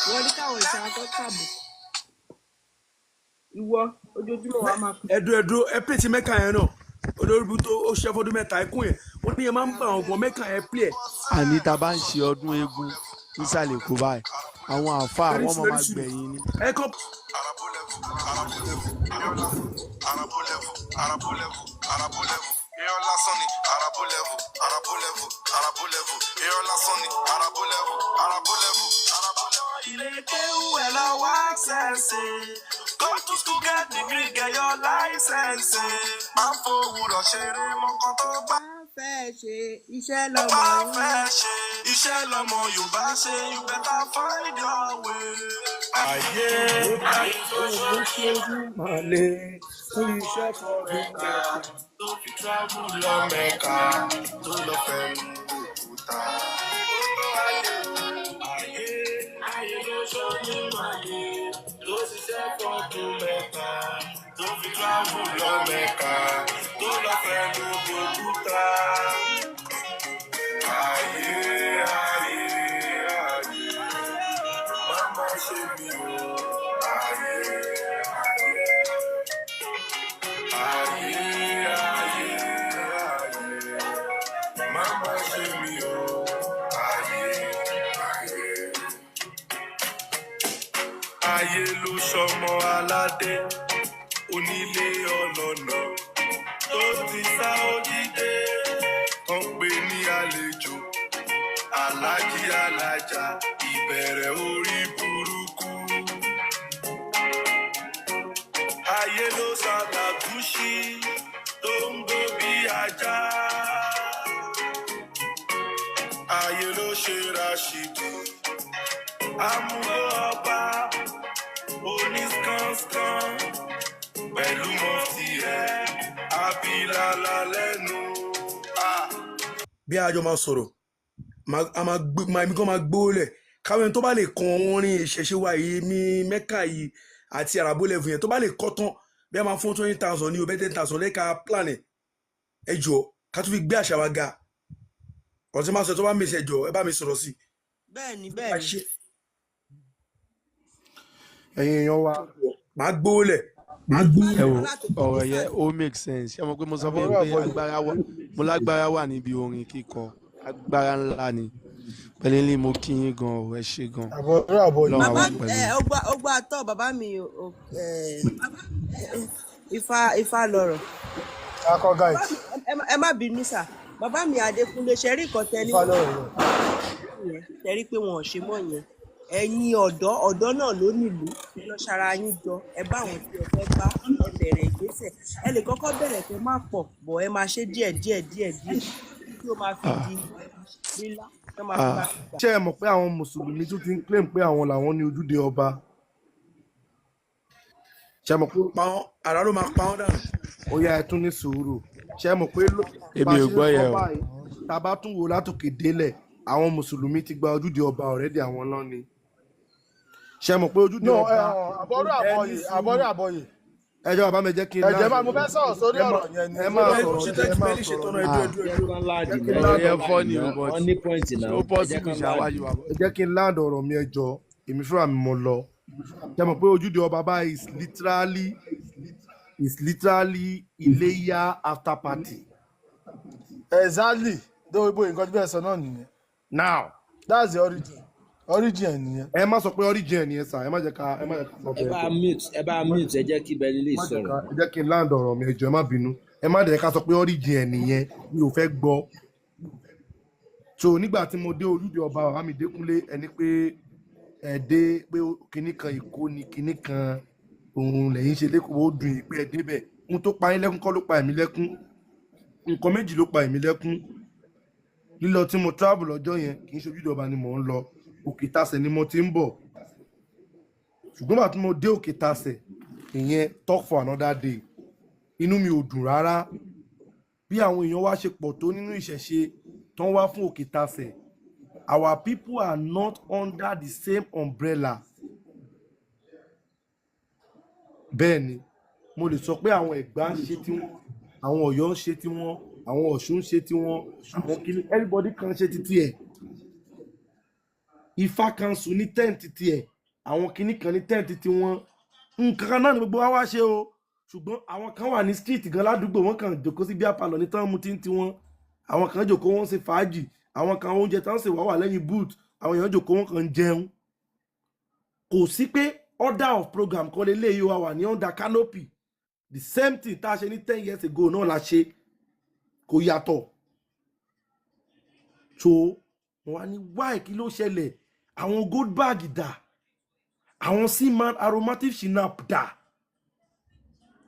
wọ́n ní káwọn òrìṣà wa kán kàbùkù. Ìwọ ojoojúmọ́ wa máa Ẹdùn ẹdùn ẹ pè tí mẹ́ka yẹn náà, olórí bú tó ó ṣe fọdún 3 ikún yẹn, wọ́n ní yẹn máa ń bá àwọn ọgbọ̀n mẹ́ka yẹn pè ẹ̀. Àní tá a bá ń ṣe ọdún eégún Nísàlẹ̀ Èkó báyìí, àwọn àáfàá Very wọ́n soon, máa very máa soon. gbẹ̀yìn ni. Ẹ kọ́ Arabo level, Arabo level, Arabo level, irọ́ lásán ni Arabo level, Arabo level, Arabo level, irọ́ lásán ni Arabo level, Arabo level, Arabo level. Ilé kéwú ẹ̀ lọ wá access. Go to school, get degree, get your license. Máa ń fowórọ̀ ṣeré mọ́kàn tó bá Bá fẹ́ ṣe iṣẹ́ lọ́mọ bá ń fẹ́ ṣe. Iṣẹ́ lọmọ Yorùbá ṣe, you better find your way. Ayé ayé tó ṣe Màlè fún iṣẹ́ fọdún mẹ́ta. Tó fi travel lọ Mẹ́ka tó lọ fẹnu òkúta. Ó tó ayé ayé ayé ló ṣojú ayé tó ṣiṣẹ́ fọdún mẹ́ta tó fi travel lọ Mẹ́ka tó lọ fẹnu òkúta. Ayé ayé ayé má má ṣe mí o. Ayé ayé. Ayé, ayé, ayé, má má ṣe mí o. Ayé, ayé. Ayé ló ṣọmọ aládé, onílé ọlọ́nà tó ti sá òdìdé, tó ń pè ní àlejò, alájí alájà, ìbẹ̀rẹ̀ orí burúkú. Ayé ló ṣàlàgúsí tó ń gbó bí ajá. Ayé ló ṣe Rashidi, amúgbó ọba, onískánsán, pẹ̀lú mọ́tì ẹ̀, abilala lẹ́nu. Ah. Bí àjọ máa sọ̀rọ̀, a máa gbé máa èmi gan máa gbówó lẹ̀ káwọn ẹni tó bá lè kan orin ìṣẹ̀ṣe wa yìí mi Mẹ́kà yìí àti Arabo level yẹn tó bá lè kọ́ tán, bí a máa fún 20,000 ní o bẹ́ẹ̀ 10,000 lẹ́ka plan ẹ̀. Ẹ jọ, ká tún fi gbé àṣà wa ga. Ọ̀rọ̀ tí máa sọ tó bá mèsì, ẹ jọ, ẹ bá mi sọ̀rọ̀ sí i. Bẹ́ẹ̀ ni, Ká bẹ́ẹ̀ ni. ṣe Ẹ̀yin èèyàn wa, máa gbówó lẹ̀, máa gbówó Ẹ lẹ̀. wo Láti ọ̀rọ̀ yẹn, ó make sense. Ṣé mo pé mo sọ fún yín àbọ̀rọ̀ pé àbọ̀yè. agbára wà, mo lágbára wà níbi orin kíkọ, agbára ńlá ni. Pẹ̀lú ilé mo kí yín gan o, ẹ ṣé gan. Àbọ̀rọ̀ àbọ̀yè. Ọlọ́run á Bàbá wà mi pẹ̀lú ẹ yín. ó gbà tọ́ bàbá mi o ẹ ifá lọ̀rọ̀. Akọ Bàbá guide. mi, ẹ má bínú sà, bàbá mi Adékúnlé, ṣe rí nǹkan tẹ ní Ifá wọn lọ́rọ̀ lọ. yẹn, ṣe rí pé wọn ò ṣe mọ́ yẹn. Ẹ̀yin ọ̀dọ́ ọ̀dọ́ náà ló nílùú, ẹ lọ ṣara yín jọ, ẹ bá àwọn tí ẹ fẹ́ bá, ẹ bẹ̀rẹ̀ ìgbésẹ̀. Ẹ lè kọ́kọ́ bẹ̀rẹ̀ kẹ́ má pọ̀ bọ̀, ẹ máa ṣe díẹ̀ díẹ̀ díẹ̀ díẹ̀ tí ó máa fi Ah, di lílá tó máa fi ah. máa fi gbà. Ṣé ẹ mọ̀ pé àwọn mùsùlùmí tún ti ń claim pé àwọn làwọn ní ojúde ọba? Ṣé ẹ mọ̀ pé Pa wọ́n, àrà ló máa pa wọ́n dànù. Ó yá, ẹ tún ní sùúrù. Ṣé ẹ mọ̀ pé bá Èmi a ò ṣe ń gbọ́ sọ yẹn o. báyìí, tá a bá tún wò látòkè délẹ̀, àwọn mùsùlùmí ti gba ojúde ọba already, àwọn náà ni. Ṣé ẹ mọ̀ pé ojúde No, ẹ ọba àbọ̀rọ̀ ẹ ní àbọ̀yè, sùúrù. Àbọ̀rọ̀ àbọ̀yè. Ẹ jọ̀ọ́ bàbá mi, jẹ́ kí n Ẹ̀jẹ̀ land máa mo fẹ́ sọ̀rọ̀ sórí ẹ má ọ̀rọ̀ yẹn ni. ẹ So máa that Ẹ sọ̀rọ̀ ṣe ní ẹ tẹ́tí máa bẹ́ẹ̀ lè ṣe sọ̀rọ̀ tọ́nà ní. ẹdú Ah, ẹdú Jẹ́ ẹdú. kán láàdì Jẹ́ kí n náà, ọ̀rọ̀ land yẹn ọ̀rọ̀ fọ́ ni náà o, but wọ́n ní point ṣé náà, ó ẹ jẹ́ possible kán láàdì. ṣáwájú wa? Ẹ jẹ́ kí n land ọ̀rọ̀ mi, ẹ jọ̀ọ́, èmi fúnra mi mo lọ. Ṣé ẹ mọ̀ pé ojúde ọba báyìí is literally Iléyá after party? Exactly. Dóòbò nǹkan tí bẹ́ẹ̀ sọ náà nìyẹn. Now That's the origin. Origin ẹ̀ nìyẹn. Ẹ má sọ pé origin ẹ̀ nìyẹn sà, ẹ má jẹ́ ká ẹ má jẹ́ ká sọ Ẹ bẹ́ẹ̀. bá mute, ẹ bá mute, ẹ jẹ́ kí Benny lè Ẹ má jẹ́ ká sọ̀rọ̀. Ẹ jẹ́ kí n land ọ̀rọ̀ mi, ẹ jọ̀ọ́, ẹ má bínú. Ẹ má dẹ̀ ká sọ pé origin ẹ̀ nìyẹn, mi ò fẹ́ gbọ́. So nígbà tí mo dé ojúde ọba, bàbá mi Dékúnlé, ẹni pé ẹ dé pé kinní kan Èkó ni kinní kan òun lẹ́yìn ṣe lẹ́kọ̀ọ́, ó dùn yín pé ẹ débẹ̀. Ohun tó pa yín lẹ́kún kọ́ ló pa èmi lẹ́kún. Nǹkan méjì ló pa èmi lẹ́kún. Lílọ tí mo travel lọ́jọ́ yẹn, kì í ṣe ojúde ọba ni mò ń lọ, Òkè Tasẹ̀ ni mo ti ń bọ̀. Ṣùgbọ́n bàtí mo dé Òkè Tasẹ̀, ìyẹn talk for another day, inú mi ò dùn rárá bí àwọn èèyàn wá ṣe pọ̀ tó nínú ìṣẹ̀ṣe tó ń wá fún Òkè Tasẹ̀. Our people are not under the same umbrella. Bẹ́ẹ̀ ni mo lè sọ pé àwọn Ẹ̀gbá ń ṣe tiwọn, àwọn Ọ̀yọ́ ń ṣe tiwọn, àwọn Ọ̀ṣun ń ṣe tiwọn, àwọn kìíní, everybody kan ṣe titi ẹ̀. Ifá council ní tent tiẹ̀, àwọn kìíní kan ní tent tiwọn. Nǹkan kan náà ni gbogbo wa wá ṣe o, ṣùgbọ́n àwọn kan wà ní street gan ládùúgbò, wọn kàn jòkó sí beer parlour ní tán mu tí ń tiwọn. Àwọn kan jòkó, wọn ń ṣe fàájì. Àwọn kan, oúnjẹ tán sì wá wà lẹ́yìn boot, Àwọn èèyàn jòkó, wọn kàn ń jẹun. Kò sí pé order of program kan lélẹ́yìí wa wà ní under canopy. The same thing tá a ṣe ní 10 years ago náà la ṣe, kò yàtọ̀. So mo wá ní, why? Kí ló ṣẹlẹ̀? Àwọn gold bag dà? Àwọn Seaman aromatic shinap dà?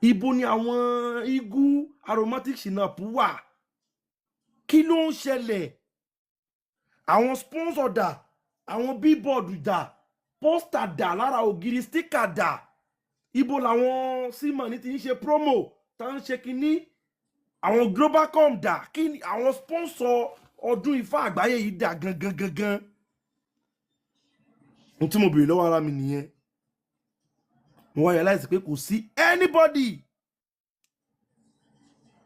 Ibo ni àwọn Eagle aromatic shinap wà? Kí ló ń ṣẹlẹ̀? Àwọn sponsor dà? Àwọn billboard dà? Poster dà lára ògiri? Sticker dà? Ibo làwọn Seaman ti ń ṣe promo tá ń ṣe kínní? Àwọn Globalcom dà? Kí ni àwọn sponsor ọdún Ifá àgbáyé yìí dà gangan gangan? Ohun tí mo béèrè lọ́wọ́ ara mi nìyẹn. Mo wá realize pé kò sí anybody.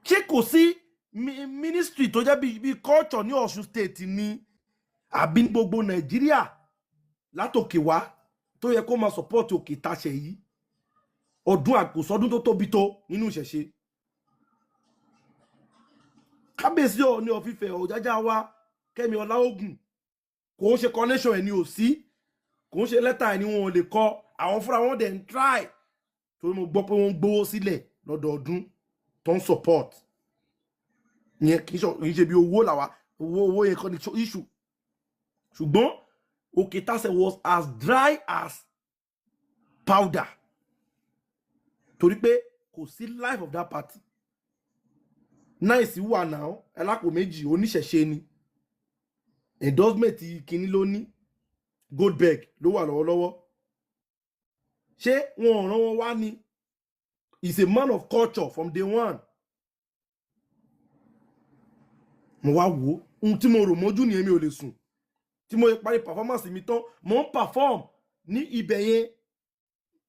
Ṣé kò sí ministry tó jẹ́ bíi culture ní Ọ̀ṣun State ni, àbí ní gbogbo Nàìjíríà látòkè wá, tó yẹ kó máa support Òkè Ìtaṣẹ̀ yìí? Ọdún àkòsọdún tó tóbi tó nínú ìṣẹ̀ṣe, Kábíyèsí Ọọ̀ni of Ifẹ̀, Ọ̀jájá wa Kẹ́mi Ọláògùn, kò ń ṣe connection ẹ̀ ní ò sí, kò ń ṣe lẹ́tà ẹ̀ ní wọn ò lè kọ. Àwọn fúnra wọn dẹ̀ ń try, torí mo gbọ́ pé wọ́n ń gbowó sílẹ̀ lọ́dọọdún tó ń support ìyẹn. Kì í ṣe bí owó làwa, owó yẹn kọ́ ni issue, ṣùgbọ́n Òkè Tásẹ̀ was as dry as powder, torí pé kò sí life of that party. Nice wà náà, ẹlápò méjì, oníṣẹ̀ṣe ni, endorsement kínní ló ní, Goldberg ló wà lọ́wọ́lọ́wọ́. Ṣé wọn ò rán wọn wá ni? Is a man of culture from day one. Mo wá wò ó, ohun tí mo rò mọ́jú nìyẹn, mi ò lè sùn. Tí mo parí performance mi tán, mo ń perform ní ibẹ̀ yẹn,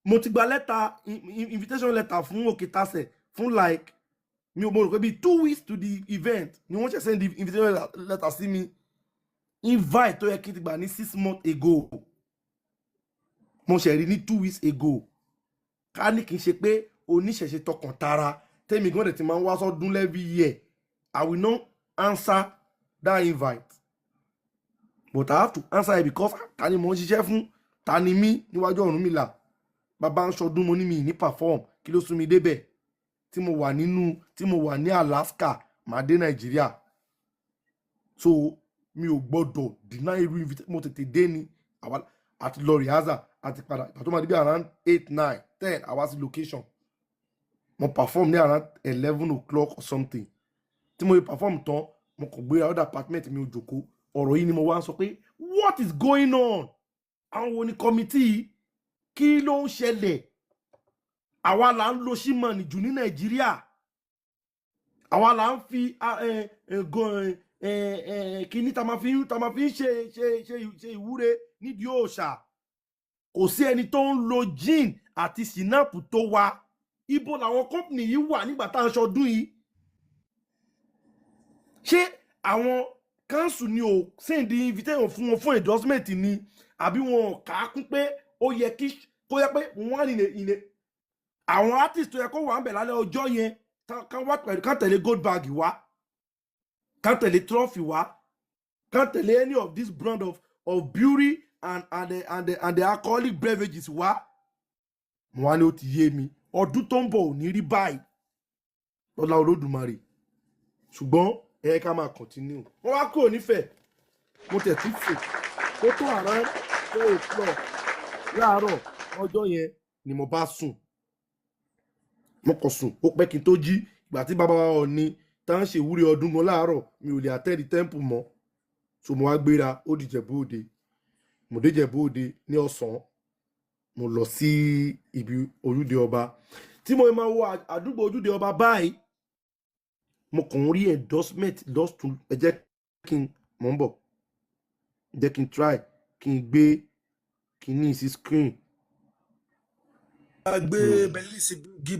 mo ti gba lẹ́tà invitation letter fún Òkè Tasẹ̀ fún like, mi ò, mo rò pé bíi 2 weeks to the event ni wọ́n ṣe send the invitation letter sí mi. Invite tó yẹ kí n ti gbà ní 6 months ago, mo ṣe rí ní 2 weeks ago. Ká ní kì í ṣe pé oníṣẹ̀ṣe tọkàntara tẹ́mi gan dẹ̀ ti máa ń wá sọ́dún every year, I will not answer that invite, but I have to answer it because ta ni mo ń ṣiṣẹ́ fún? Ta ni mí níwájú Ọ̀rúnmìlà? Bàbá ń ṣọdún, mo ní mi ní perform, kí ló sún mi débẹ̀? Tí mo wà nínú, tí mo wà ní Alaska, màá dé Nàìjíríà, so mi ò gbọ́dọ̀ deny irú invitation. Mo tètè dé ni, àwa àti lọ rehearsal àti padà. Ìgbà tó máa di bí around 8, 9, 10, àwa sí location. Mo perform ní around 11 o'clock or something. Tí mo perform tán, mo kàn gbéra ọ̀dà apartment mi, ò jókòó. Ọ̀rọ̀ yìí ni mo wá ń sọ pé, what is going on? Àwọn wo ni committee? Kí ló ń ṣẹlẹ̀? Àwa là ń lo Seaman jù ní Nàìjíríà. Àwa là ń fi kíní tá máa fi ń ṣe ìwúre nídìí òòṣà. Kò sí ẹni tó ń lo gin àti sinapu tó wa. Ibo làwọn company yìí wà nígbà tá à ń ṣọdún yìí? Ṣé àwọn council ni ò send invitation fún wọn fún endorsement ni, àbí wọn ò kà á kún pé ó yẹ kí kó yẹ pé wọ́n ní àwọn artist tó yẹ kó wà ń bẹ̀ lálẹ́ ọjọ́ yẹn, kán wá pẹ̀lú, kán tẹ̀lé gold bag wá, kán tẹ̀lé trophy wá, kán tẹ̀lé any of this brand of beauty and the alcoholic beverages wá? Mo wá ní ó ti yé mi, ọdún tó ń bọ̀ ò ní rí báyìí lọ́lá Olódùmarè. Ṣùgbọ́n ẹ ká máa continue. Wọ́n wá kúrò nífẹ̀ẹ́, mo tẹ̀ tún fò kó tó around 4 o'clock láàárọ̀ ọjọ́ yẹn ni mo bá sùn. Mo kàn sùn, ó pẹ́ kí n tó jí. Ìgbà tí bàbá wa Ọọ̀ni tá ń ṣe ìwúrí ọdún gan láàárọ̀, mi ò lè attend temple mọ́. So mo wá gbéra, ó di Ìjẹ̀bú Òde. Mo dé Ìjẹ̀bú Òde ní ọ̀sán, mo lọ sí ibi ojúde ọba. Tí mo máa wo àdúgbò ojúde ọba báyìí, mo kàn ń rí endorsement lọ́tún. Ẹ jẹ́ kí n mọ̀ ń bọ̀, jẹ́ kí n try kí n gbé kíní sí screen. A gbé Bentley sí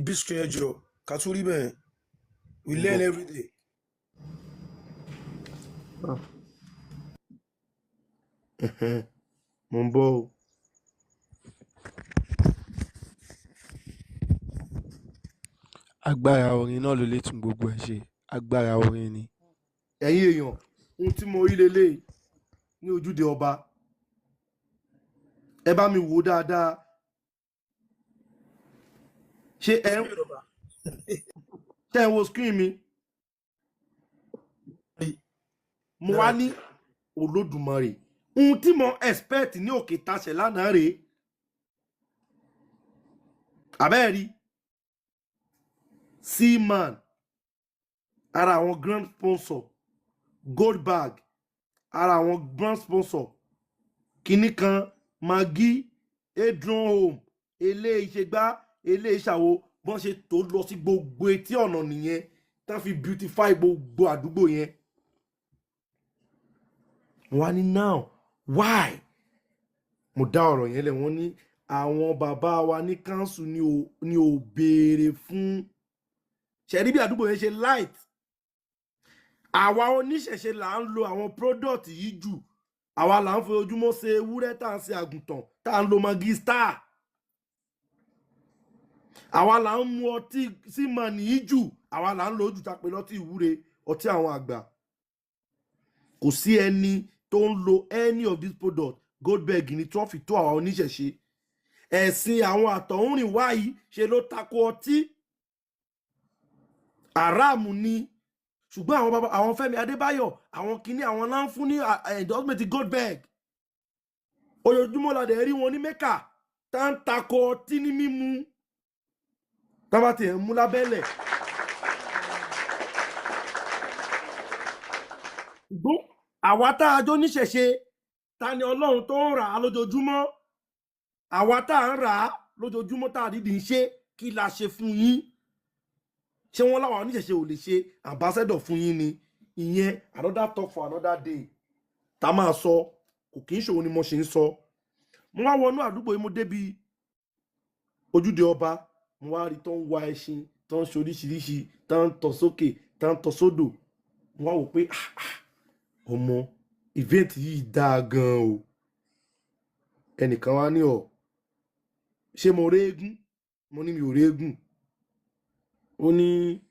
big screen, ẹ jọ, ká tún rí bẹ́ẹ̀. We Mo ń learn bọ̀. every day. Ẹ̀hẹ́n, mo ń bọ̀ o. Agbára orin náà ló lè tún gbogbo ẹ̀ ṣe, agbára orin ni. Ẹ̀yin èèyàn, ohun tí mo rí leléyìí ní ojúde ọba. Ẹ bá mi wò ó dáadáa. Ṣé ẹ ń ṣe ń wo screen mi? Mo wá ní Olódùmarè, ohun tí mo expect ní òkè tasẹ̀ lánàá rèé. Àbẹ́ẹ̀rí Seaman, ara àwọn grand sponsor, Goldberg, ara àwọn grand sponsor, kinní kan, Maggi, Adron Home, eléyìí eléyìí ṣàwo, bọ́n ṣe tó lọ sí gbogbo etí ọ̀nà nìyẹn, tá fi beautify gbogbo àdúgbò yẹn. Mo wá ní, now why? Mo dá ọ̀rọ̀ yẹn lẹ̀. Wọ́n ní àwọn bàbá wa ní council ni ò béèrè fún ṣẹ̀rí bí àdúgbò yẹn ṣe light. Àwa oníṣẹ̀ṣe là ń lo àwọn product yìí jù. Àwa là ń fojoojúmọ́ ṣe ewúrẹ́, tá à ń ṣe àgùntàn, tá à ń lo Maggi Star. Àwa là ń mu ọtí símọ̀nì yìí jù. Àwa là ń lo ojú ta pé lọ́tí ìwúre, ọtí àwọn àgbà. Kò sí ẹni tó ń lo any of these products. Goldberg ni trophy tó àwa oníṣẹ̀ṣe. Ẹ̀sìn àwọn àtọ̀húnrìn wá yìí ṣe ló tako ọtí, aráàmù ni. Ṣùgbọ́n àwọn bàbá, àwọn Fẹ́mi Adébáyọ̀, àwọn kìíní, àwọn náà ń fún ní endorsement Goldberg. Ojoojúmọ́ la dẹ̀ rí wọn ní Mẹ́kà tá ń tako ọtí ní mímu, tá bá tiẹ̀ ń mú lábẹ́lẹ̀. Ṣùgbọ́n àwa tá a jọ níṣẹ̀ṣe, ta ni Ọlọ́run tó ń rà á lójoojúmọ́? Àwa tá a ń rà á lójoojúmọ́, tá a dídì ń ṣe, kí la ṣe fún yín? Ṣé wọ́n láwọn oníṣẹ̀ṣe ò lè ṣe ambassador fún yín ni? Ìyẹn another talk for another day tá a máa sọ. Kò kì í ṣòwò ni mo ṣe ń sọ. Mo wá wọnú àdúgbò yìí, mo débi ojúde ọba, mo wá rí tó ń wa ẹṣin, tó ń ṣe oríṣiríṣi, tó ń tọ̀ sókè, tó ń tọ̀ sódò. Mo wá wò pé, ah, ah, ọmọ, event yìí dáa gan o. Ẹnìkan wá ní, ọ ṣé mo rí eégún? Mo ní mi ò rí eégún. Ó ní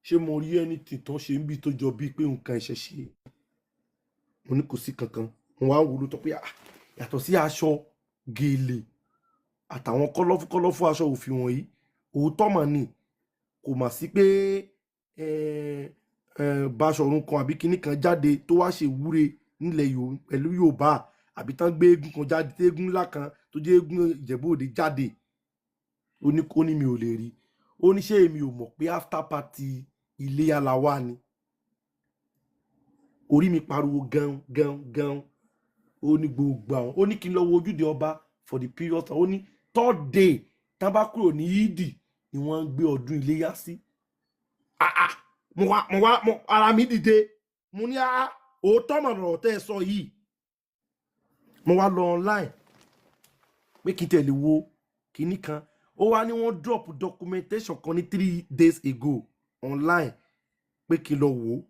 ṣé mo rí ẹni tìtàn ṣe ń bí tó jọ bíi pé nǹkan ìṣẹ̀ṣe? Mo ní kò sí kankan. Mo wá wò ló tọ́ pé, ah, yàtọ̀ sí aṣọ gèlè àtàwọn kọ́lọ́fú kọ́lọ́fú aṣọ òfì wọ̀nyí, òótọ́ mà ní kò mà sí pé Baṣọ̀run kan àbí kinní kan jáde tó wá ṣe ìwúre nílẹ̀ pẹ̀lú Yorùbá, àbí tán gbé eégún kan jáde, tí eégún ńlá kan tó jẹ́ eégún Ìjẹ̀bú Òde jáde. Ó ní mi ò lè rí. Ó ní ṣé èmi ò mọ̀ pé after party Iléyá la wà ni? Orí mi pariwo gan gan gan. Ó ní gbogbo àwọn, ó ní kí n lọ wo ojúde ọba for the period. Ó ní third day tá bá kúrò ní Yídì ni wọ́n ń gbé ọdún Iléyá sí. Ah ah, mo wá mo ara mi dìde. Mo ní, ah, òótọ́ mọ̀ lọ̀rọ̀ tẹ́ ẹ sọ yìí. Mo wá lọ online pé kí n tẹ̀lé wo kinní kan. Ó wá ní wọ́n drop documentation kan ní 3 days ago online, pé kí n lọ wò ó,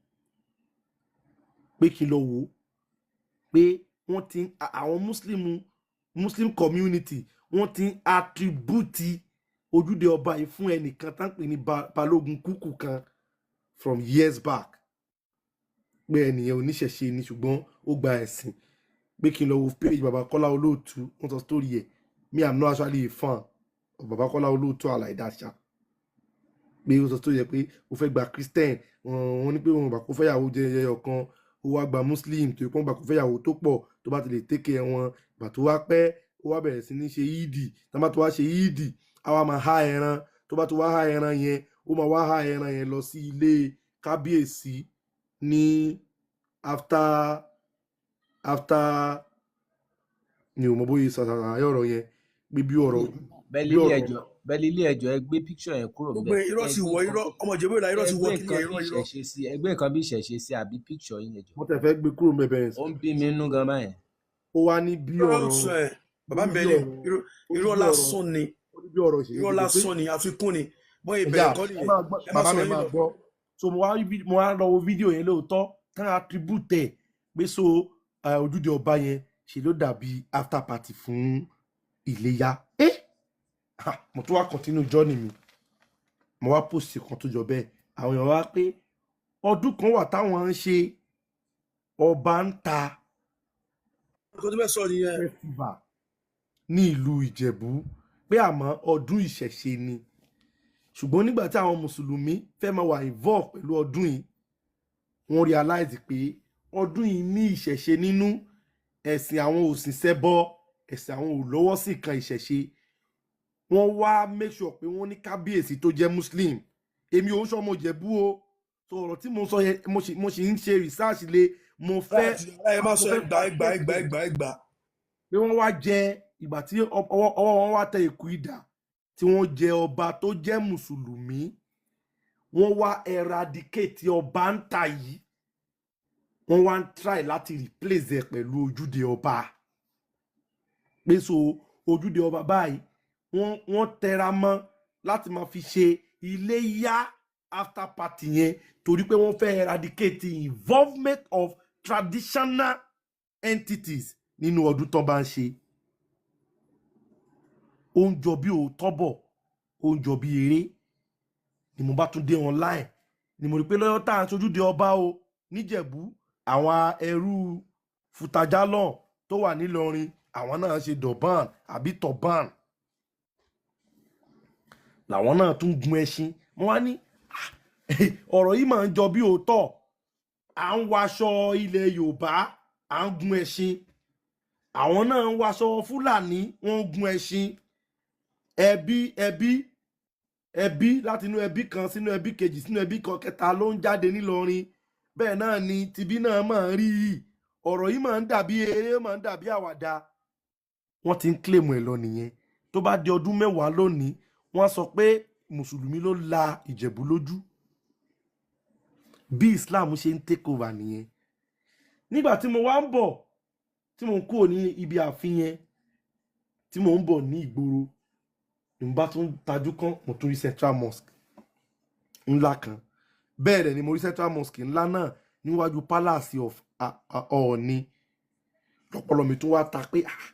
pé kí n lọ wò ó, pé wọ́n ti àwọn Muslim community, wọ́n ti ń attribute ojúde ọba yìí fún ẹnìkan tá ń pè ní Balógun Kúkú kan from years back, pé ẹnìyẹn oníṣẹ̀ṣe ni, ṣùgbọ́n ó gba ẹ̀sìn. Pé kí n lọ wo page Baba Kọ́lá Olóòtú, wọ́n sọ story ẹ̀. Me, I'm not actually a fan of Baba Kọ́lá Olóòtú aláìdáṣà. Pé ó sọ story ẹ̀ pé ó fẹ́ gba Christian, wọ́n ní pé òun gbà kó fẹ́yàwó jẹyẹ ọ̀kan, ó wá gba Muslim tó yẹ kó gbà kó fẹ́yàwó tó pọ̀ tó bá ti lè take care wọn. Ìgbà tó wá pẹ́, ó wá bẹ̀rẹ̀ sí ní ṣe yídì. Tó bá tó wá ṣe yídì, á wá máa há ẹran. Tó bá tó wá há ẹran yẹn, ó máa wá há ẹran yẹn lọ sí ilé kábíyèsí ní after ni ò mọ bóyá ṣàṣàyàn ọ̀rọ̀ yẹn, pé bí ọ̀rọ̀ bẹ́ẹ̀lì bí ilé ọ̀rọ̀ ẹjọ́, bẹ́ẹ̀lì ilé ẹjọ́, ẹ gbé picture yẹn kúrò Gbogbo ńbẹ̀. irọ́ Ẹ ti gbé wọ nǹkan irọ́ ọmọ Ìjẹ̀bú ìlà, irọ́ ẹ ti gbé wọ kí ni nǹkan bí irọ́ irọ́. ìṣẹ̀ṣe sí, ẹ gbé nǹkan bí ìṣẹ̀ṣe sí, àbí picture yín, ẹjọ́. Wọ́n tẹ̀ fẹ́ gbé kúrò mẹ́bẹ̀ẹ́. Ó ń bí mi nínú gan báyẹn. Ó wá ní bí Irọ́ ọ̀rọ̀ sọ ẹ̀ ó bàbá ní mi bí bẹ́ẹ̀ ọ̀rọ̀ irọ́ ó ní irọ́ bí ọ̀rọ̀ lásán ni. Ó ní bí ọ̀rọ̀ ìṣẹ̀ṣe Irọ́ ṣe pé lásán ni, àfikún ni bọ́n ẹ̀yà ìbẹ̀rẹ̀ kọ́ ẹ nìyẹn. máa gbọ́ Ẹ má bàbá mi sọ̀rọ̀ ẹ yín máa lọ. gbọ́. So mo wá lọ wo fídíò yẹn, lóòótọ́ tán attribute ẹ̀ pé so ojúde ọba yẹn ṣe ló dàbí after party fún Iléyá. Ha, mo tún wá continue journey mi, mo wá post kan tó jọ bẹ́ẹ̀. Àwọn èèyàn wá pé ọdún kan wà táwọn ń ṣe, ọba ń ta Nǹkan tó fẹ́ sọ nìyẹn. festival. ní ìlú Ìjẹ̀bú, pé àmọ́ ọdún ìṣẹ̀ṣe ni. Ṣùgbọ́n nígbà tí àwọn mùsùlùmí fẹ́ máa wà involve pẹ̀lú ọdún yìí, wọ́n realize pé ọdún yìí ní ìṣẹ̀ṣe nínú. Ẹ̀sìn àwọn ò sì ṣẹbọ, ẹ̀sìn àwọn ò lọ́wọ́ sí nǹkan ìṣẹ̀ṣe. Wọ́n wá make sure pé wọ́n ní kábíyèsí tó jẹ́ Muslim. Èmi ò ń sọmọ Ìjẹ̀bú o, so ọ̀rọ̀ tí mo sọ yẹn, mo sì ń ṣe research lé. Mo fẹ́ Ẹ má mo sọ fẹ́ ẹgbà ẹgbà ẹgbà ẹgbà ẹgbà. Pé wọ́n wá jẹ ìgbà tí ọwọ́ wọn wá tẹ ìkú idà tí wọ́n jẹ ọba tó jẹ́ mùsùlùmí, wọ́n wá eradicate ọba ń ta yìí. Wọ́n wá ń try láti replace ẹ̀ pẹ̀lú ojúde ọba, pé so ojúde ọba báyìí, wọ́n tẹra mọ́ láti máa fi ṣe iléyá after party yẹn, torí pé wọ́n fẹ́ eradicate the involvement of traditional entities nínú ọdún tó bá ń ṣe. Ó ń jọ bí òótọ́ bọ̀, ó ń jọ bí eré ni. Mo bá tún dé online ni mo rí pé lọ́yọ́ tá à ń sojúde ọba o níjẹ̀bú, àwọn ẹrú Futajalon tó wà nílọrin, àwọn náà ṣe dọ̀bán àbí tọ̀bán, làwọn náà tún gun ẹṣin. Mo wá ní, "Ah, ọ̀rọ̀ yìí máa ń jọ bí òótọ́. À ń waṣọ ilẹ̀ Yorùbá, à ń gun ẹṣin, àwọn náà ń waṣọ Fúlàní, wọ́n ń gun ẹṣin. Ẹbí ẹbí ẹbí, láti inú ẹbí kan sínú ẹbí kejì sínú ẹbí kan kẹta ló ń jáde nílọrin. Bẹ́ẹ̀ náà ni tibí náà máa ń rí yìí. Ọ̀rọ̀ yìí máa ń dàbí eré, máa ń dàbí àwàdà. Wọ́n ti ń claim ẹ̀ lọ nìyẹn. Tó bá di ọdún 10 lónìí, wọ́n á sọ pé mùsùlùmí ló la Ìjẹ̀bú lójú. Bí Islam ṣe ń take over nìyẹn. Nígbà tí mo wá ń bọ̀, tí mo ń kúrò ní ibi ààfin yẹn, tí mo ń bọ̀ ní ìgboro, ní mo bá tún tajú kán, mo tún rí Central Mosque ńlá kan. Bẹ́ẹ̀ rẹ̀ ni mo rí Central Mosque ńlá náà níwájú Palace of Ọọ̀ni. Lọ́pọ̀lọ́ mi tún wá ta pé, ah,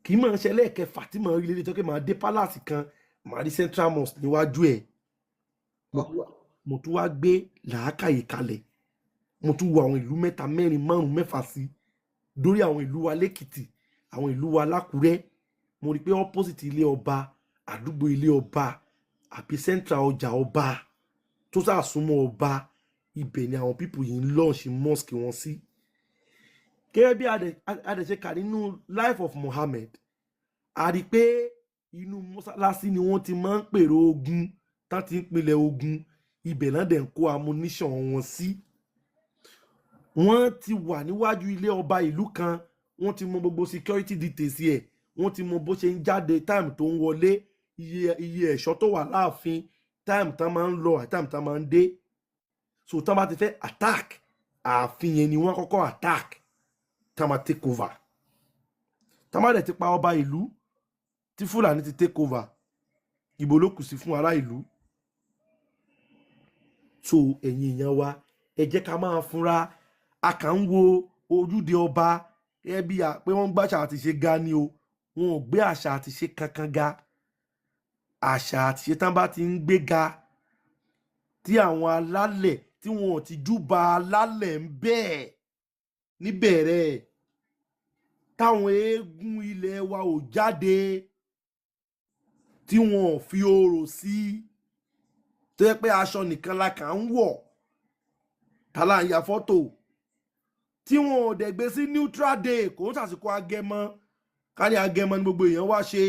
kì í máa ṣe ẹlẹ́ẹ̀kẹfà tí màá rí lélẹ̀ tó kí màá dé palace kan, màá rí Central Mosque níwájú ẹ̀. Mo tún wá gbé làákàyè kalẹ̀, mo tún wo àwọn ìlú mẹ́ta, mẹ́rin, márùn, mẹ́fà sí dórí àwọn ìlú wa lẹ́kìtì, àwọn ìlú wa lákùrẹ́. Mo rí i pé opposite ilé ọba, àdúgbò ilé ọba àbí central ọjà ọba tó sàsúnmọ́ ọba, ibẹ̀ ni àwọn people yìí ń launch mosque wọn sí. Gẹ́gẹ́ bí adẹ̀ṣe kà nínú life of Muhammad, a rí i pé inú mọ́sálásí ni wọ́n ti máa ń pèrò ogun tán, ti ń pilẹ̀ ogun. Ibẹ̀ náà dẹ̀ ń kó ammunition wọn sí. Wọ́n ti wà níwájú ilé ọba ìlú kan, wọ́n ti mọ gbogbo security details ẹ̀, wọ́n ti mọ bó ṣe ń jáde, time tó ń wọlé, iye ẹ̀ṣọ́ tó wà láàfin, time tán máa ń lọ àti time tán máa ń dé. So tán bá ti fẹ́ attack ààfin yẹn ni wọ́n kọ́kọ́ attack, tán máa take over. Tán bá dẹ̀ ti pa ọba ìlú, tí Fúlàní ti take over, ìbò ló kù sí fún ará ìlú. So ẹ̀yin èèyàn wa, ẹ jẹ́ ká máa fúnra. A kàn ń wo ojúde ọba gẹ́gẹ́ bí pé wọ́n ń gbàṣà àti ṣe ga ni o. Wọn ò gbé àṣà àti ṣe kankan ga. Àṣà àti ṣe tán bá ti ń gbé ga, tí àwọn alálẹ̀ tí wọn ò ti júbà alálẹ̀ ń bẹ́ẹ̀ níbẹ̀rẹ̀, táwọn eégún ilẹ̀ wa ò jáde, tí wọn ò fi orò sí, tó yẹ pé aṣọ nìkan la kà ń wọ̀ tá là ń ya fọ́tò, tí wọn ò dẹ̀ gbé sí neutral day, kò ń sàsìkò agẹmọ. Ká ní agẹmọ ni gbogbo èèyàn wá ṣe,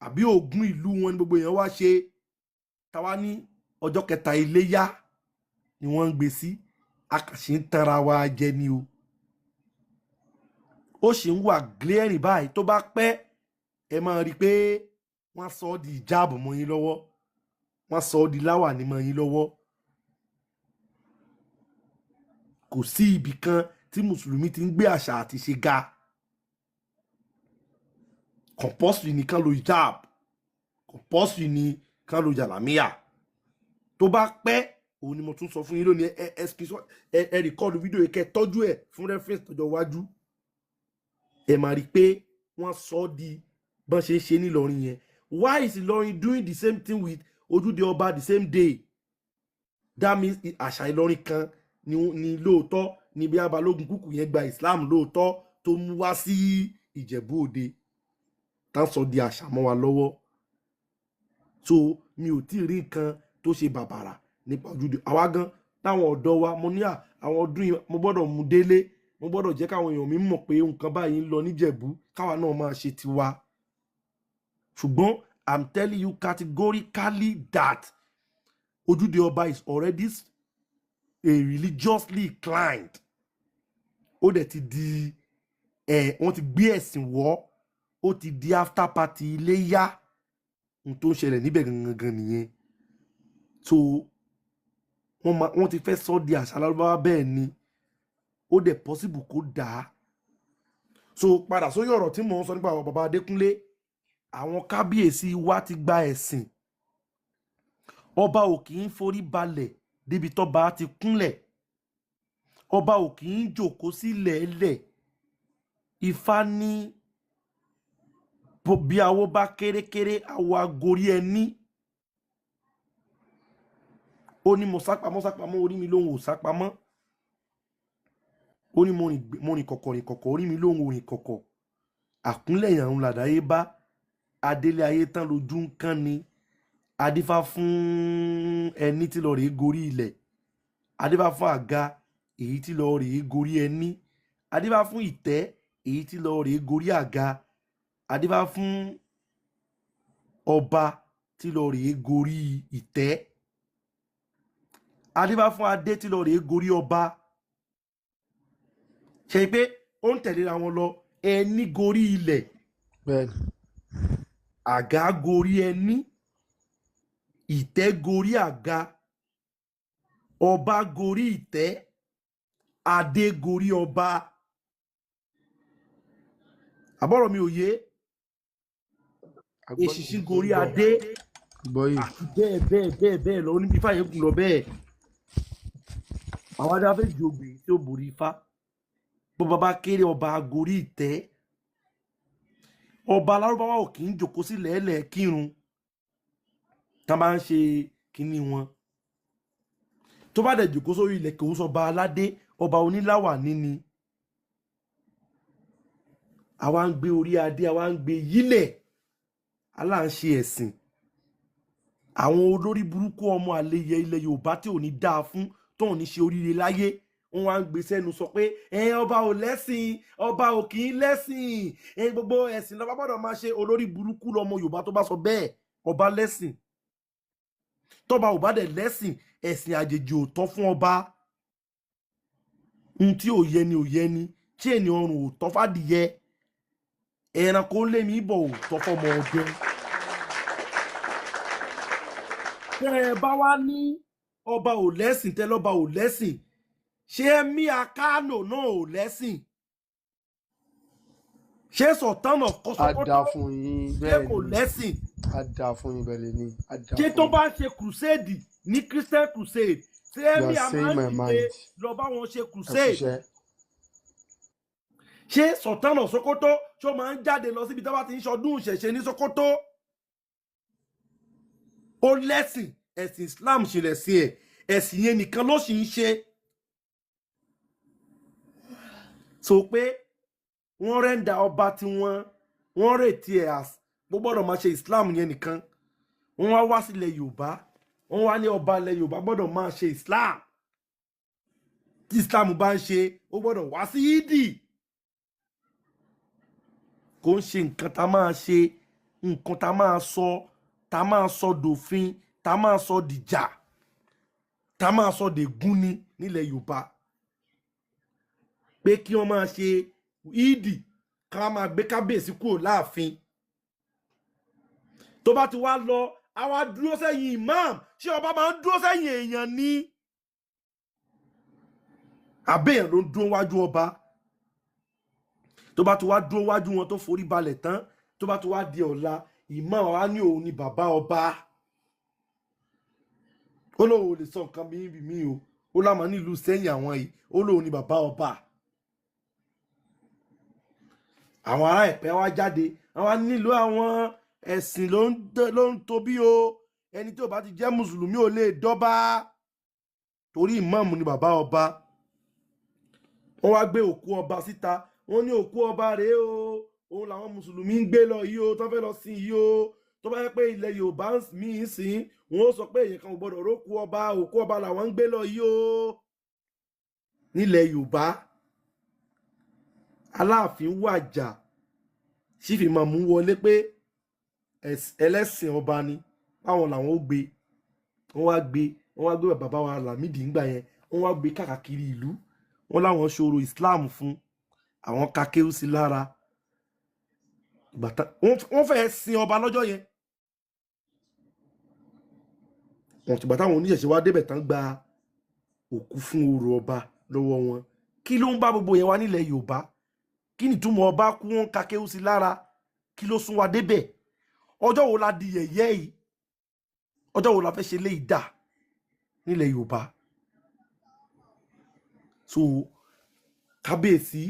àbí ògún ìlú wọn ni gbogbo èèyàn wá ṣe, táwa ní ọjọ́ kẹta iléyá ni wọ́n ń gbé sí. A kàn sí ń tanra wa jẹ ni o. Ó sì ń wà glaring báyìí. Tó bá pẹ́, ẹ máa rí i pé wọ́n sọ ọ́ di ìjáàbù mọ́ yín lọ́wọ́, wọ́n sọ ọ́ di láwàní mọ́ yín lọ́wọ́. Kò sí ibì kan tí mùsùlùmí ti ń gbé àṣà àti ṣe ga. Compulsory ni kán lo hijab, compulsory ni kán lo jàlámíà. Tó bá pẹ́, òun ni mo tún sọ fún yín lónìí. Ẹ screenshot, ẹ record fídíò yìí, kẹ́ tọ́jú ẹ̀ fún reference tọjọ́ iwájú. Ẹ máa rí i pé wọ́n sọ ọ́ di bọ́n ṣe ń ṣe nílọrin yẹn. Why is Ìlọrin doing the same thing with ojúde ọba the same day? That means àṣà Ìlọrin kan ni lóòótọ́ ni bí Balógun Kúkú yẹn gba Islam lóòótọ́ tó mú wá sí Ìjẹ̀bú Òde. Tá ń sọ di àṣà mọ́ wa lọ́wọ́. So mi ò tí ì rí nǹkan tó ṣe bàbàrà nípa ojúde àwa gan táwọn ọ̀dọ́ wa. Mo ní à àwọn ọdún yìí, mo gbọ́dọ̀ mú délé, mo gbọ́dọ̀ jẹ́ káwọn èèyàn mi mọ̀ pé nǹkan báyìí ń lọ níjẹ̀bú, káwa náà máa ṣe tiwa. Ṣùgbọ́n I'm telling you categorically that Ojúde Ọba is already a religiously inclined. Ó dẹ̀ ti di ẹ̀, wọ́n ti gbé ẹ̀sìn wọ́, ó ti di after party iléyá. Ohun tó ń ṣẹlẹ̀ níbẹ̀ gangan nìyẹn. So wọ́n ti fẹ́ sọ di àṣà lárúbáwá. Bẹ́ẹ̀ ni, ó dẹ̀ possible kó dáa. So padà sórí ọ̀rọ̀ tí mò ń sọ nípa àwọn bàbá Adékúnlé, àwọn kábíyèsí wa ti gba ẹ̀sìn. Ọba ò kì í forí balẹ̀ débi tọ́ba ti kúnlẹ̀, ọba ò kì í jòkó sílẹ̀ ẹlẹ̀. Ifá ní bí awo bá kérékéré, awo agorí ẹni. Ó ní mo sápamọ́ sápamọ́, orí mi lóhùn ò sápamọ́. Ó ní mo rìn kọ̀kọ̀ rìn kọ̀kọ̀, orí mi lóhùn ò rìn kọ̀kọ̀. Àkúnlẹ̀ ìyàrún làdáyé bá adélé ayé tán, lójú ń kán ni. Adífá fún ẹni tí lọ rèé gorí ilẹ̀, adífá fún àga èyí tí lọ rèé gorí ẹní, adífá fún ìtẹ́ èyí tí lọ rèé gorí àga, adífá fún ọba tí lọ rèé gorí ìtẹ́, adífá fún adé tí lọ rèé gorí ọba. Ṣe pé ó ń tẹ̀léra wọn lọ: ẹní gorí ilẹ̀, Bẹ́ẹ̀ni. àga gorí ẹní, ìtẹ́ gorí àga, ọba gorí ìtẹ́, adé gorí ọba. Àbọ̀rọ̀ mi ò yé? Agbọ́yé. Eṣinṣin gorí adé Gbọ́yé. àti bẹ́ẹ̀ bẹ́ẹ̀ bẹ́ẹ̀ bẹ́ẹ̀ lọ. Oníbi ifá yẹn gùn lọ bẹ́ẹ̀. Àwọn adáfẹ́ jògbè tí ó borí ifá bó bàbá kéré, ọba gorí ìtẹ́. Ọba alárúbáwá ò kì í jòkó sílẹ̀ ẹlẹ̀ kírun tá a bá ń ṣe kinní wọn. Tó bá dẹ̀ jòkó sórí ilẹ̀, kò ń sọ ọba aládé, ọba oníláwà níní. Àwa ń gbé orí adé, àwa ń gbé yílẹ̀, alá ń ṣe ẹ̀sìn. Àwọn olórí burúkú, ọmọ àlẹyẹ ilẹ̀ Yorùbá tí ò ní dáa fún, tó ò ní ṣe oríire láyé, wọn wá ń gbé sẹ́nu sọ pé ẹ ọba ò lẹ́sìn, ọba ò kì í lẹ́sìn, ẹ gbogbo ẹ̀sìn lọ́ba gbọ́dọ̀ máa ṣe. Olórí burúkú lọmọ Yorùbá tó bá sọ bẹ́ẹ̀. Ọba lẹ́sìn. Tọ́ba ò bá dẹ̀ lẹ́sìn, ẹ̀sìn àjèjì ò tọ́ fún ọba. Ohun tí ò yẹ ni ò yẹ ni tí ènìyàn ọrùn ò tọ́ fàdìyẹ, ẹranko lé mi bọ̀ ò tọ́ fọmọ ọdẹ. Tẹ́ ẹ bá wá ní ọba ò lẹ́sìn, tẹ́ lọ́ba ò lẹ́sìn, ṣé Emir Kano náà ò lẹ́sìn? Ṣé Sultan of Á Sokoto dáa fún yín. ṣé Bẹ́ẹ̀ kò ni. lẹ́sìn? Á dáa fún yín, bẹ́ẹ̀ lè ní, á dáa Ṣé fún tó yín. bá ń ṣe crusade ní Christian crusade, ṣé You are Emir máa saying ń my dìde mind. lọ bá wọn ṣe Ẹ crusade? kúṣẹ́. Ṣé Sultan of Sokoto, ṣó máa ń jáde lọ síbi tó bá ti ń ṣọdún ìṣẹ̀ṣe ní Sokoto? Ó lẹ́sìn. Ẹ̀sìn Islam ṣìlẹ̀ sí ẹ̀, ẹ̀sìn yẹn nìkan ló sì ń ṣe. So pé wọ́n rẹ́ńdà ọba tí wọ́n rètí ẹ̀ as gbogbo gbọ́dọ̀ máa ṣe Islam yẹn nìkan. Wọ́n wá wá sílẹ̀ Yorùbá, wọ́n wá ní ọba ilẹ̀ Yorùbá gbọ́dọ̀ máa ṣe Islam. Tí Islam bá ń ṣe, ó gbọ́dọ̀ wá sí Yídì. Kò ń ṣe nǹkan tá a máa ṣe, nǹkan tá a máa sọ, tá a máa sọ dòfin, tá a máa sọ dìjà, tá a máa sọ dègún ni nílẹ̀ Yorùbá, pé kí wọ́n máa ṣe Yídì, ká máa gbé kábíyèsí kúrò láàfin. Tó bá ti wá lọ, a wá dúró sẹ́yìn imam. Ṣé ọba máa ń dúró sẹ́yìn èèyàn ni? Àbẹ́yàn ló ń dúró wájú ọba? Tó bá ti wá dúró wájú wọn, tó forí balẹ̀ tán, tó bá ti wá di ọ̀la, imam wa ní òun ni bàbá ọba. Ó lóun ò lè sọ nǹkan bí mi o, ó lámà nílùú sẹ́yìn àwọn yìí, ó lóun ni bàbá ọba. Àwọn ará Ẹ̀pẹ́ wá jáde, àwọn nílùú àwọn ẹ̀sìn ló ń tóbi o. Ẹni tí ò bá ti jẹ́ mùsùlùmí ò lè dọ́ba, torí ìmáàmù ni bàbá ọba. Wọ́n wá gbé òkú ọba síta, wọ́n ní òkú ọba rèé o. Òun làwọn mùsùlùmí ń gbé lọ yìí o, tó fẹ́ lọ sin yìí o. Tó bá yẹ pé ilẹ̀ Yorùbá míì ń sìn, wọn ó sọ pé èèyàn kan ò gbọdọ̀ rókú ọba, òkú ọba làwọn ń gbé lọ yìí o. Nílẹ̀ Yorùbá, Aláàfin wàjà, sífìmọ̀mù wọlé pé ẹlẹ́sìn ọba ni, báwọn làwọn ó gbé. Wọ́n wá gbé bàbá wa Lámìdí ńgbà yẹn, wọ́n wá gbé káàkiri ìlú, wọ́n láwọn ṣòro Islam fún àwọn kakéwù sí lára. Ìgbà wọ́n fẹ́ẹ́ sin ọba lọ́jọ́ yẹn. Wọ́n tìgbà táwọn oníṣẹ̀ṣe wá débẹ̀ tán, gba òkú fún orò ọba lọ́wọ́ wọn. Kí ló ń bá gbogbo yẹn wá nílẹ̀ Yorùbá? Kí ni ìtumọ̀ ọba kú, wọn kakéwù sí lára? Kí ló sún wa débẹ̀? Ọjọ́ wo la di yẹ̀yẹ́ yìí? Ọjọ́ wo la fẹ́ ṣe léyìí dà nílẹ̀ Yorùbá? So kábíyèsí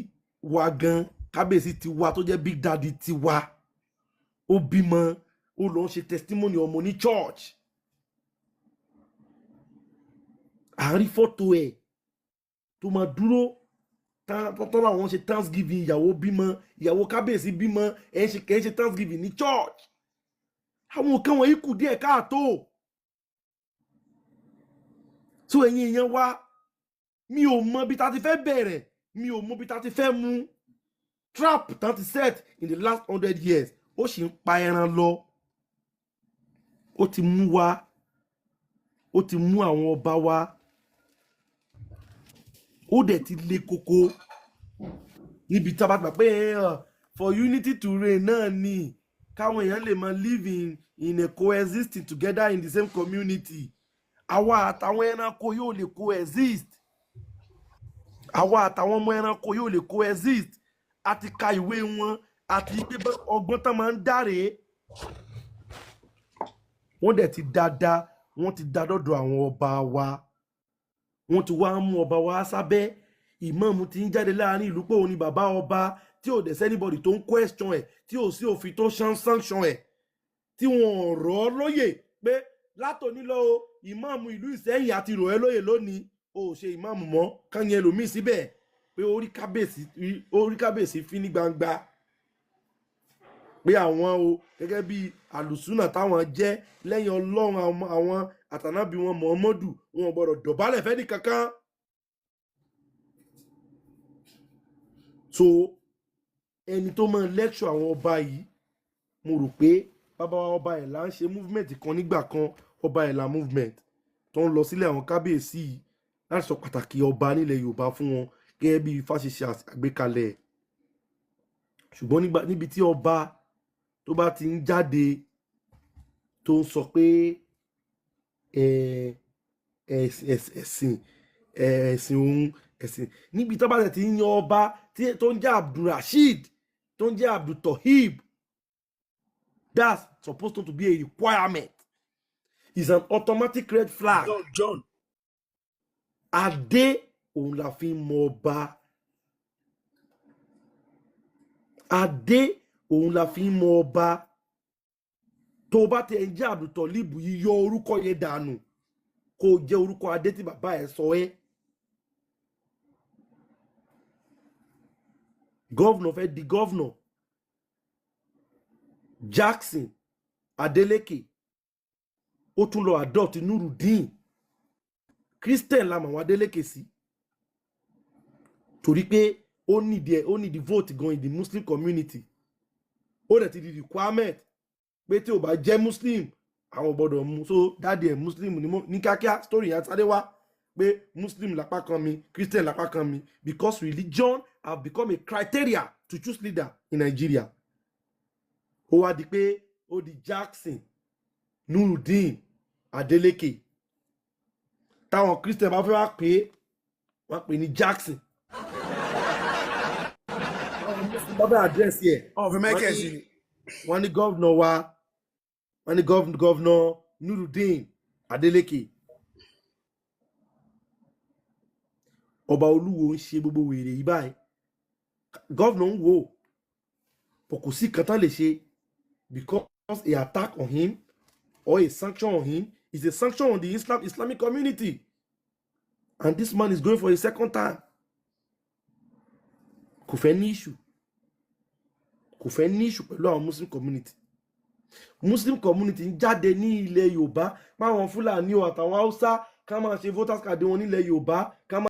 wa gan, kábíyèsí ti wa tó jẹ́ big daddy ti wa, ó bímọ, ó lọ ń ṣe testimony ọmọ ní church. À ń rí fọ́tò ẹ̀ tó máa dúró tán làwọn ṣe thanksgiving. Ìyàwó bímọ, ìyàwó kábíyèsí bímọ, ẹ̀ ń ṣe thanksgiving ní church. Àwọn nǹkan wọ̀nyí kù díẹ̀ káàtó. So ẹ̀yin èèyàn wa, mi ò mọ bí ta ti fẹ́ bẹ̀rẹ̀, mi ò mọ bí ta ti fẹ́ mú. Trap tán ti set in the last 100 years, ó sì ń pa ẹran lọ. Ó ti mú wa, ó ti mú àwọn ọba wa, ó dẹ̀ ti le koko níbi tá a bá gbà pé for unity to reign náà ni káwọn èèyàn lè máa live in a coexisting together in the same community. Àwa àtàwọn ẹranko yóò lè coexist, àwa àtàwọn ọmọ ẹranko yóò lè coexist. A ti ka ìwé wọn àti pé ọgbọ́n tán máa ń dáre, wọ́n dẹ̀ ti dáadáa, wọ́n ti dá dọ́dọ̀ àwọn ọba wa. Wọ́n ti wá mú ọba wa sábẹ́. Ìmáàmù ti ń jáde láàrin ìlú pé òun ni bàbá ọba, tí ò dẹ̀ sí anybody tó ń question ẹ̀, tí ò sí òfin tó ṣan sanction ẹ̀, tí wọn ò rọ̀ ọ́ lóyè pé látòní lọ o, ìmáàmù ìlú Ìsẹ́yìn àti rọ̀ ẹ́ lóyè lónìí, o ò ṣe ìmáàmù mọ́, kán yẹn lòmíì síbẹ̀, pé orí kábíyèsí, orí kábíyèsí fín ní gbangba pé àwọn o, gẹ́gẹ́ bí àlùsùnà táwọn jẹ́ lẹ́yìn Ọlọ́run, àwọn àtànábì wọn Muhammadu, wọn ò gbọ́dọ̀ dọ̀bálẹ̀ fẹ́ ní kankan. So ẹni tó máa lecture àwọn ọba yìí, mo rò pé bàbá wa ọba Ẹ̀là ń ṣe movement kan nígbà kan, ọba Ẹ̀là movement, tó ń lọ sílẹ̀ àwọn kábíyèsí yìí láti sọ pàtàkì ọba nílẹ̀ Yorùbá fún wọn gẹ́gẹ́ bí Ifá ṣe ṣe àgbékalẹ̀ ẹ̀. Ṣùgbọ́n níbi tí ọba tó bá ti ń jáde tó ń sọ pé ẹ̀sìn òun ẹ̀sìn, níbi tó bá ti ń yan ọba tó ń jẹ́ Abdulrasheed, tó ń jẹ́ Abdultohib, that's supposed to be a requirement, is an automatic red flag. John, John. Adé òun la fi ń mọ ọba, adé òun la fi ń mọ ọba. Tó bá tẹ ń jẹ́ Abdultolib yìí, yọ orúkọ yẹn dànù, kó o jẹ́ orúkọ adé tí bàbá ẹ̀ sọ ẹ́. Governor fẹ́ di governor, Jackson Adeleke, ó tún lọ adopt Nurudeen. Christian la mọ̀ àwọn Adeleke sí, torí pé ó nídìí ẹ̀, ó nídìí vote gan in the Muslim community. Ó dẹ̀ ti di requirement pé tí ò bá jẹ́ Muslim, àwọn gbọ́dọ̀ mú. So dáàdi ẹ̀ Muslim ni mo ní kíákíá story yẹn sáré wá pé Muslim lápá kan mi, Christian lápá kan mi, because religion have become a criteria to choose leader in Nigeria. Ó wá di pé ó di Jackson Nurudeen Adeleke. Táwọn Christian bá fẹ́ wá pé wọ́n pè ní Jackson, táwọn Muslim bá fẹ́ àdírẹ́sì ẹ̀, Ọ̀ fi wọ́n Michael ní sí ni. Wọ́n ní gọ́vnọ̀ wa, wọ́n ní gọ́vnọ̀ Nurudeen Adeleke. Ọba Olúwo ń ṣe gbogbo wèrè yìí báyìí, gọ́vnọ̀ ń wò ó, kò sí kan tán lè ṣe, because a attack on him or a sanction on him is a sanction on the Islamic community, and this man is going for a second time. Kò fẹ́ ní issue. Kò fẹ́ ní issue pẹ̀lú àwọn Muslim community. Muslim community ń jáde ní ilẹ̀ Yorùbá páwọn Fúlàní o àtàwọn Haúsá ká máa ṣe voters card wọn nílẹ̀ Yorùbá ká máa.